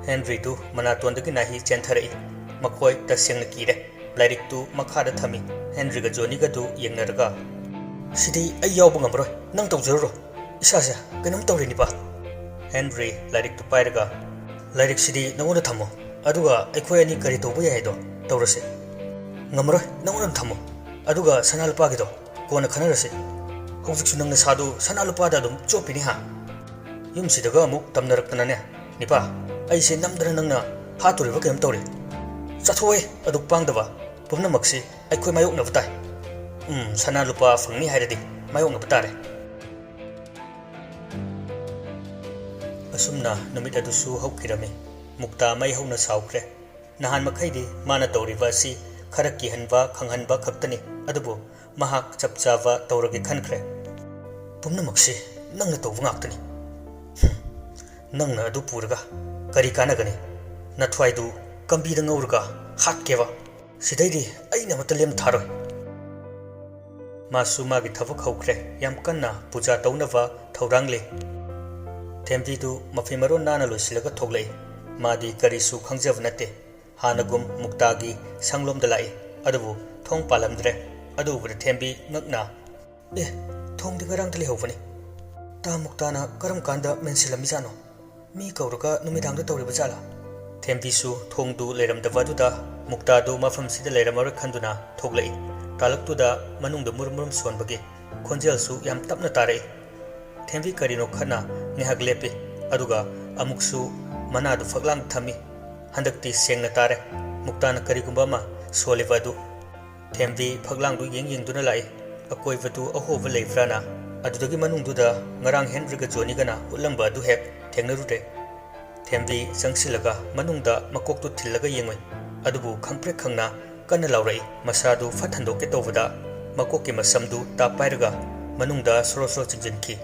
ꯍꯦꯟꯔꯤꯗꯨ ꯃꯅꯥꯇꯣꯟꯗꯒꯤ ꯅꯥꯍꯤ ꯆꯦꯟꯊꯔꯛꯏ꯫ ꯃꯈꯣꯏ ꯇꯁꯦꯡꯅ ꯀꯤꯔꯦ꯫ ꯂꯥꯏꯔꯤꯛꯇꯨ ꯃꯈꯥꯗ ꯊꯝꯃꯤ꯫ ꯍꯦꯟꯔꯤꯒ ꯖꯣꯅꯤꯒꯗꯨ ꯌꯦꯡꯅꯔꯒ, "ꯁꯤꯗꯤ ꯑꯩ ꯌꯥꯎꯕ ꯉꯝꯃꯔꯣꯏ, ꯅꯪ ꯇꯧꯖꯔꯨꯔꯣ꯫ ꯏꯁꯥꯁꯦ ꯀꯩꯅꯣꯝ ꯇꯧꯔꯦ, ꯅꯤꯄꯥ꯫" ꯍꯦꯟꯔꯤ ꯂꯥꯏꯔꯤꯛꯇꯨ ꯄꯥꯏꯔꯒ, "ꯂꯥꯏꯔꯤꯛꯁꯤꯗꯤ ꯅꯉꯣꯟꯗ ꯊꯝꯃꯣ, ꯑꯗꯨꯒ ꯑꯩꯈꯣꯏ ꯑꯅꯤ ꯀꯔꯤ ꯇꯧꯕ ꯌꯥꯏ ꯍꯥꯏꯗꯣ ꯇꯧꯔꯁꯦ꯫" "ꯉꯝꯃꯔꯣꯏ, ꯅꯉꯣꯟꯗ ꯑꯗꯨꯝ ꯊꯝꯃꯣ, ꯑꯗꯨꯒ ꯁꯅꯥ ꯂꯨꯄꯥꯒꯤꯗꯣ ꯀꯣꯟꯅ ꯈꯟꯅꯔꯁꯦ꯫ ꯍꯧꯖꯤꯛꯁꯨ ꯅꯪ ꯅꯁꯥꯗꯨ ꯁꯅꯥ ꯂꯨꯄꯥꯗ ꯑꯗꯨꯝ ꯆꯣꯞꯄꯤꯅꯤ ꯍꯥ? ꯌꯨꯝꯁꯤꯗꯒ ꯑꯃꯨꯛ ꯇꯝꯅꯔꯛꯇꯅꯅꯦ, ꯅꯤꯄꯥ, ꯑꯩꯁꯦ ꯅꯝꯗꯅ ꯅꯪꯅ ꯍꯥꯠꯇꯣꯔꯤꯕ ꯀꯩꯅꯣꯝ ꯇꯧꯔꯦ꯫ ꯆꯠꯊꯣꯛꯑꯦ, ꯑꯗꯨꯛ ꯄꯥꯡꯗꯕ꯫ ꯄꯨꯝꯅꯃꯛꯁꯤ ꯑꯩꯈꯣꯏ ꯃꯥꯌꯣꯛꯅꯕ ꯇꯥꯏ꯫ ꯎꯝ, ꯁꯅꯥ ꯂꯨꯄꯥ ꯐꯪꯅꯤ ꯍꯥꯏꯔꯗꯤ ꯃꯥꯌꯣꯛꯅꯕ ꯇꯥꯔꯦ꯫" ꯑꯁꯨꯝꯅ ꯅꯨꯃꯤꯠ ꯑꯗꯨꯁꯨ ꯍꯧꯈꯤꯔꯝꯃꯤ꯫ ꯃꯨꯛꯇꯥ ꯃꯩ ꯍꯧꯅ ꯁꯥꯎꯈ꯭ꯔꯦ꯫ ꯅꯍꯥꯟ ꯃꯈꯩꯗꯤ ꯃꯥꯅ ꯇꯧꯔꯤꯕ ꯑꯁꯤ ꯈꯔ ꯀꯤꯍꯟꯕ, ꯈꯪꯍꯟꯕ ꯈꯛꯇꯅꯤ, ꯑꯗꯨꯕꯨ ꯃꯍꯥꯛ ꯆꯞ ꯆꯥꯕ ꯇꯧꯔꯒꯦ ꯈꯟꯈ꯭ꯔꯦ꯫ "ꯄꯨꯝꯅꯃꯛꯁꯤ ꯅꯪꯅ ꯇꯧꯕ ꯉꯥꯛꯇꯅꯤ꯫ ꯍꯨꯝ, ꯅꯪꯅ ꯑꯗꯨ ꯄꯨꯔꯒ ꯀꯔꯤ ꯀꯥꯟꯅꯒꯅꯤ? ꯅꯊ꯭ꯋꯥꯏꯗꯨ ꯀꯝꯕꯤꯗ ꯉꯧꯔꯒ ꯍꯥꯠꯀꯦꯕ꯫ ꯁꯤꯗꯩꯗꯤ ꯑꯩꯅ ꯑꯃꯠꯇ ꯂꯦꯝꯊꯥꯔꯣꯏ꯫ ꯃꯥꯁꯨ ꯃꯥꯒꯤ ꯊꯕꯛ ꯍꯧꯈ꯭ꯔꯦ꯫ ꯌꯥꯝ ꯀꯟꯅ ꯄꯨꯖꯥ ꯇꯧꯅꯕ ꯊꯧꯔꯥꯡꯂꯤ꯫ ꯊꯦꯝꯕꯤꯗꯨ ꯃꯐꯤ ꯃꯔꯣꯟ ꯅꯥꯟꯅ ꯂꯣꯏꯁꯤꯜꯂꯒ ꯊꯣꯛꯂꯛꯏ꯫ ꯃꯥꯗꯤ ꯀꯔꯤꯁꯨ ꯈꯪꯖꯕ ꯅꯠꯇꯦ꯫ ꯍꯥꯟꯅꯒꯨꯝ ꯃꯨꯛꯇꯥꯒꯤ ꯁꯪꯂꯣꯝꯗ ꯂꯥꯛꯏ꯫ ꯑꯗꯨꯕꯨ ꯊꯣꯡ ꯄꯥꯜꯂꯝꯗ꯭ꯔꯦ꯫ ꯑꯗꯨ ꯎꯕꯗ ꯊꯦꯝꯕꯤ ꯉꯛꯅ, "ꯑꯦ, ꯊꯣꯡꯗꯤ ꯉꯔꯥꯡꯗ ꯂꯩꯍꯧꯕꯅꯤ꯫ ꯇꯥ ꯃꯨꯛꯇꯥꯅ ꯀꯔꯝ ꯀꯥꯟꯗ ꯃꯦꯟꯁꯤꯜꯂꯝꯃꯤꯖꯥꯠꯅꯣ? ꯃꯤ ꯀꯧꯔꯒ ꯅꯨꯃꯤꯗꯥꯡꯗ ꯇꯧꯔꯤꯕ ꯖꯥꯠꯂꯥ?" ꯊꯦꯝꯕꯤꯁꯨ ꯊꯣꯡꯗꯨ ꯂꯩꯔꯝꯗꯕ ꯑꯗꯨꯗ ꯃꯨꯛꯇꯥꯗꯨ ꯃꯐꯝꯁꯤꯗ ꯂꯩꯔꯝꯃꯔꯣꯏ ꯈꯟꯗꯨꯅ ꯊꯣꯛꯂꯛꯏ꯫ ꯇꯥꯂꯛꯇꯨꯗ ꯃꯅꯨꯡꯗ ꯃꯨꯔꯨꯝ ꯃꯨꯔꯨꯝ ꯁꯣꯟꯕꯒꯤ ꯈꯣꯟꯖꯦꯜꯁꯨ ꯌꯥꯝ ꯇꯞꯅ ꯇꯥꯔꯛꯏ꯫ ꯊꯦꯝꯕꯤ ꯀꯔꯤꯅꯣ ꯈꯟꯅ ꯉꯥꯏꯍꯥꯛ ꯂꯦꯞꯄꯤ꯫ ꯑꯗꯨꯒ ꯑꯃꯨꯛꯁꯨ ꯃꯅꯥꯗꯨ ꯐꯛꯂꯥꯡ ꯊꯝꯃꯤ꯫ ꯍꯟꯗꯛꯇꯤ ꯁꯦꯡꯅ ꯇꯥꯔꯦ꯫ ꯃꯨꯛꯇꯥꯅ ꯀꯔꯤꯒꯨꯝꯕ ꯑꯃ ꯁꯣꯜꯂꯤꯕ ꯑꯗꯨ꯫ ꯊꯦꯝꯕꯤ ꯐꯛꯂꯥꯡꯗꯨ ꯌꯦꯡ ꯌꯦꯡꯗꯨꯅ ꯂꯥꯛꯏ꯫ ꯑꯀꯣꯏꯕꯗꯨ ꯑꯍꯣꯕ ꯂꯩꯕ꯭ꯔꯥꯅ꯫ ꯑꯗꯨꯗꯒꯤ ꯃꯅꯨꯡꯗꯨꯗ ꯉꯔꯥꯡ ꯍꯦꯟꯔꯤꯒ ꯖꯣꯅꯤꯒꯅ ꯎꯠꯂꯝꯕ ꯑꯗꯨ ꯍꯦꯛ ꯊꯦꯡꯅꯔꯨꯔꯦ꯫ ꯊꯦꯝꯕꯤ ꯆꯪꯁꯤꯜꯂꯒ ꯃꯅꯨꯡꯗ ꯃꯀꯣꯛꯇꯨ ꯊꯤꯜꯂꯒ ꯌꯦꯡꯉꯨꯏ꯫ ꯑꯗꯨꯕꯨ ꯈꯪꯄ꯭ꯔꯦꯛ ꯈꯪꯅ ꯀꯟꯅ ꯂꯥꯎꯔꯛꯏ꯫ ꯃꯁꯥꯗꯨ ꯐꯠ ꯍꯟꯗꯣꯛꯀꯦ ꯇꯧꯕꯗ ꯃꯀꯣꯛꯀꯤ ꯃꯁꯝꯗꯨ ꯇꯥꯞ ꯄꯥꯏꯔꯒ ꯃꯅꯨꯡꯗ ꯁꯣꯔꯣ ꯁꯣꯔꯣ ꯆꯤꯡꯁꯤꯟꯈꯤ꯫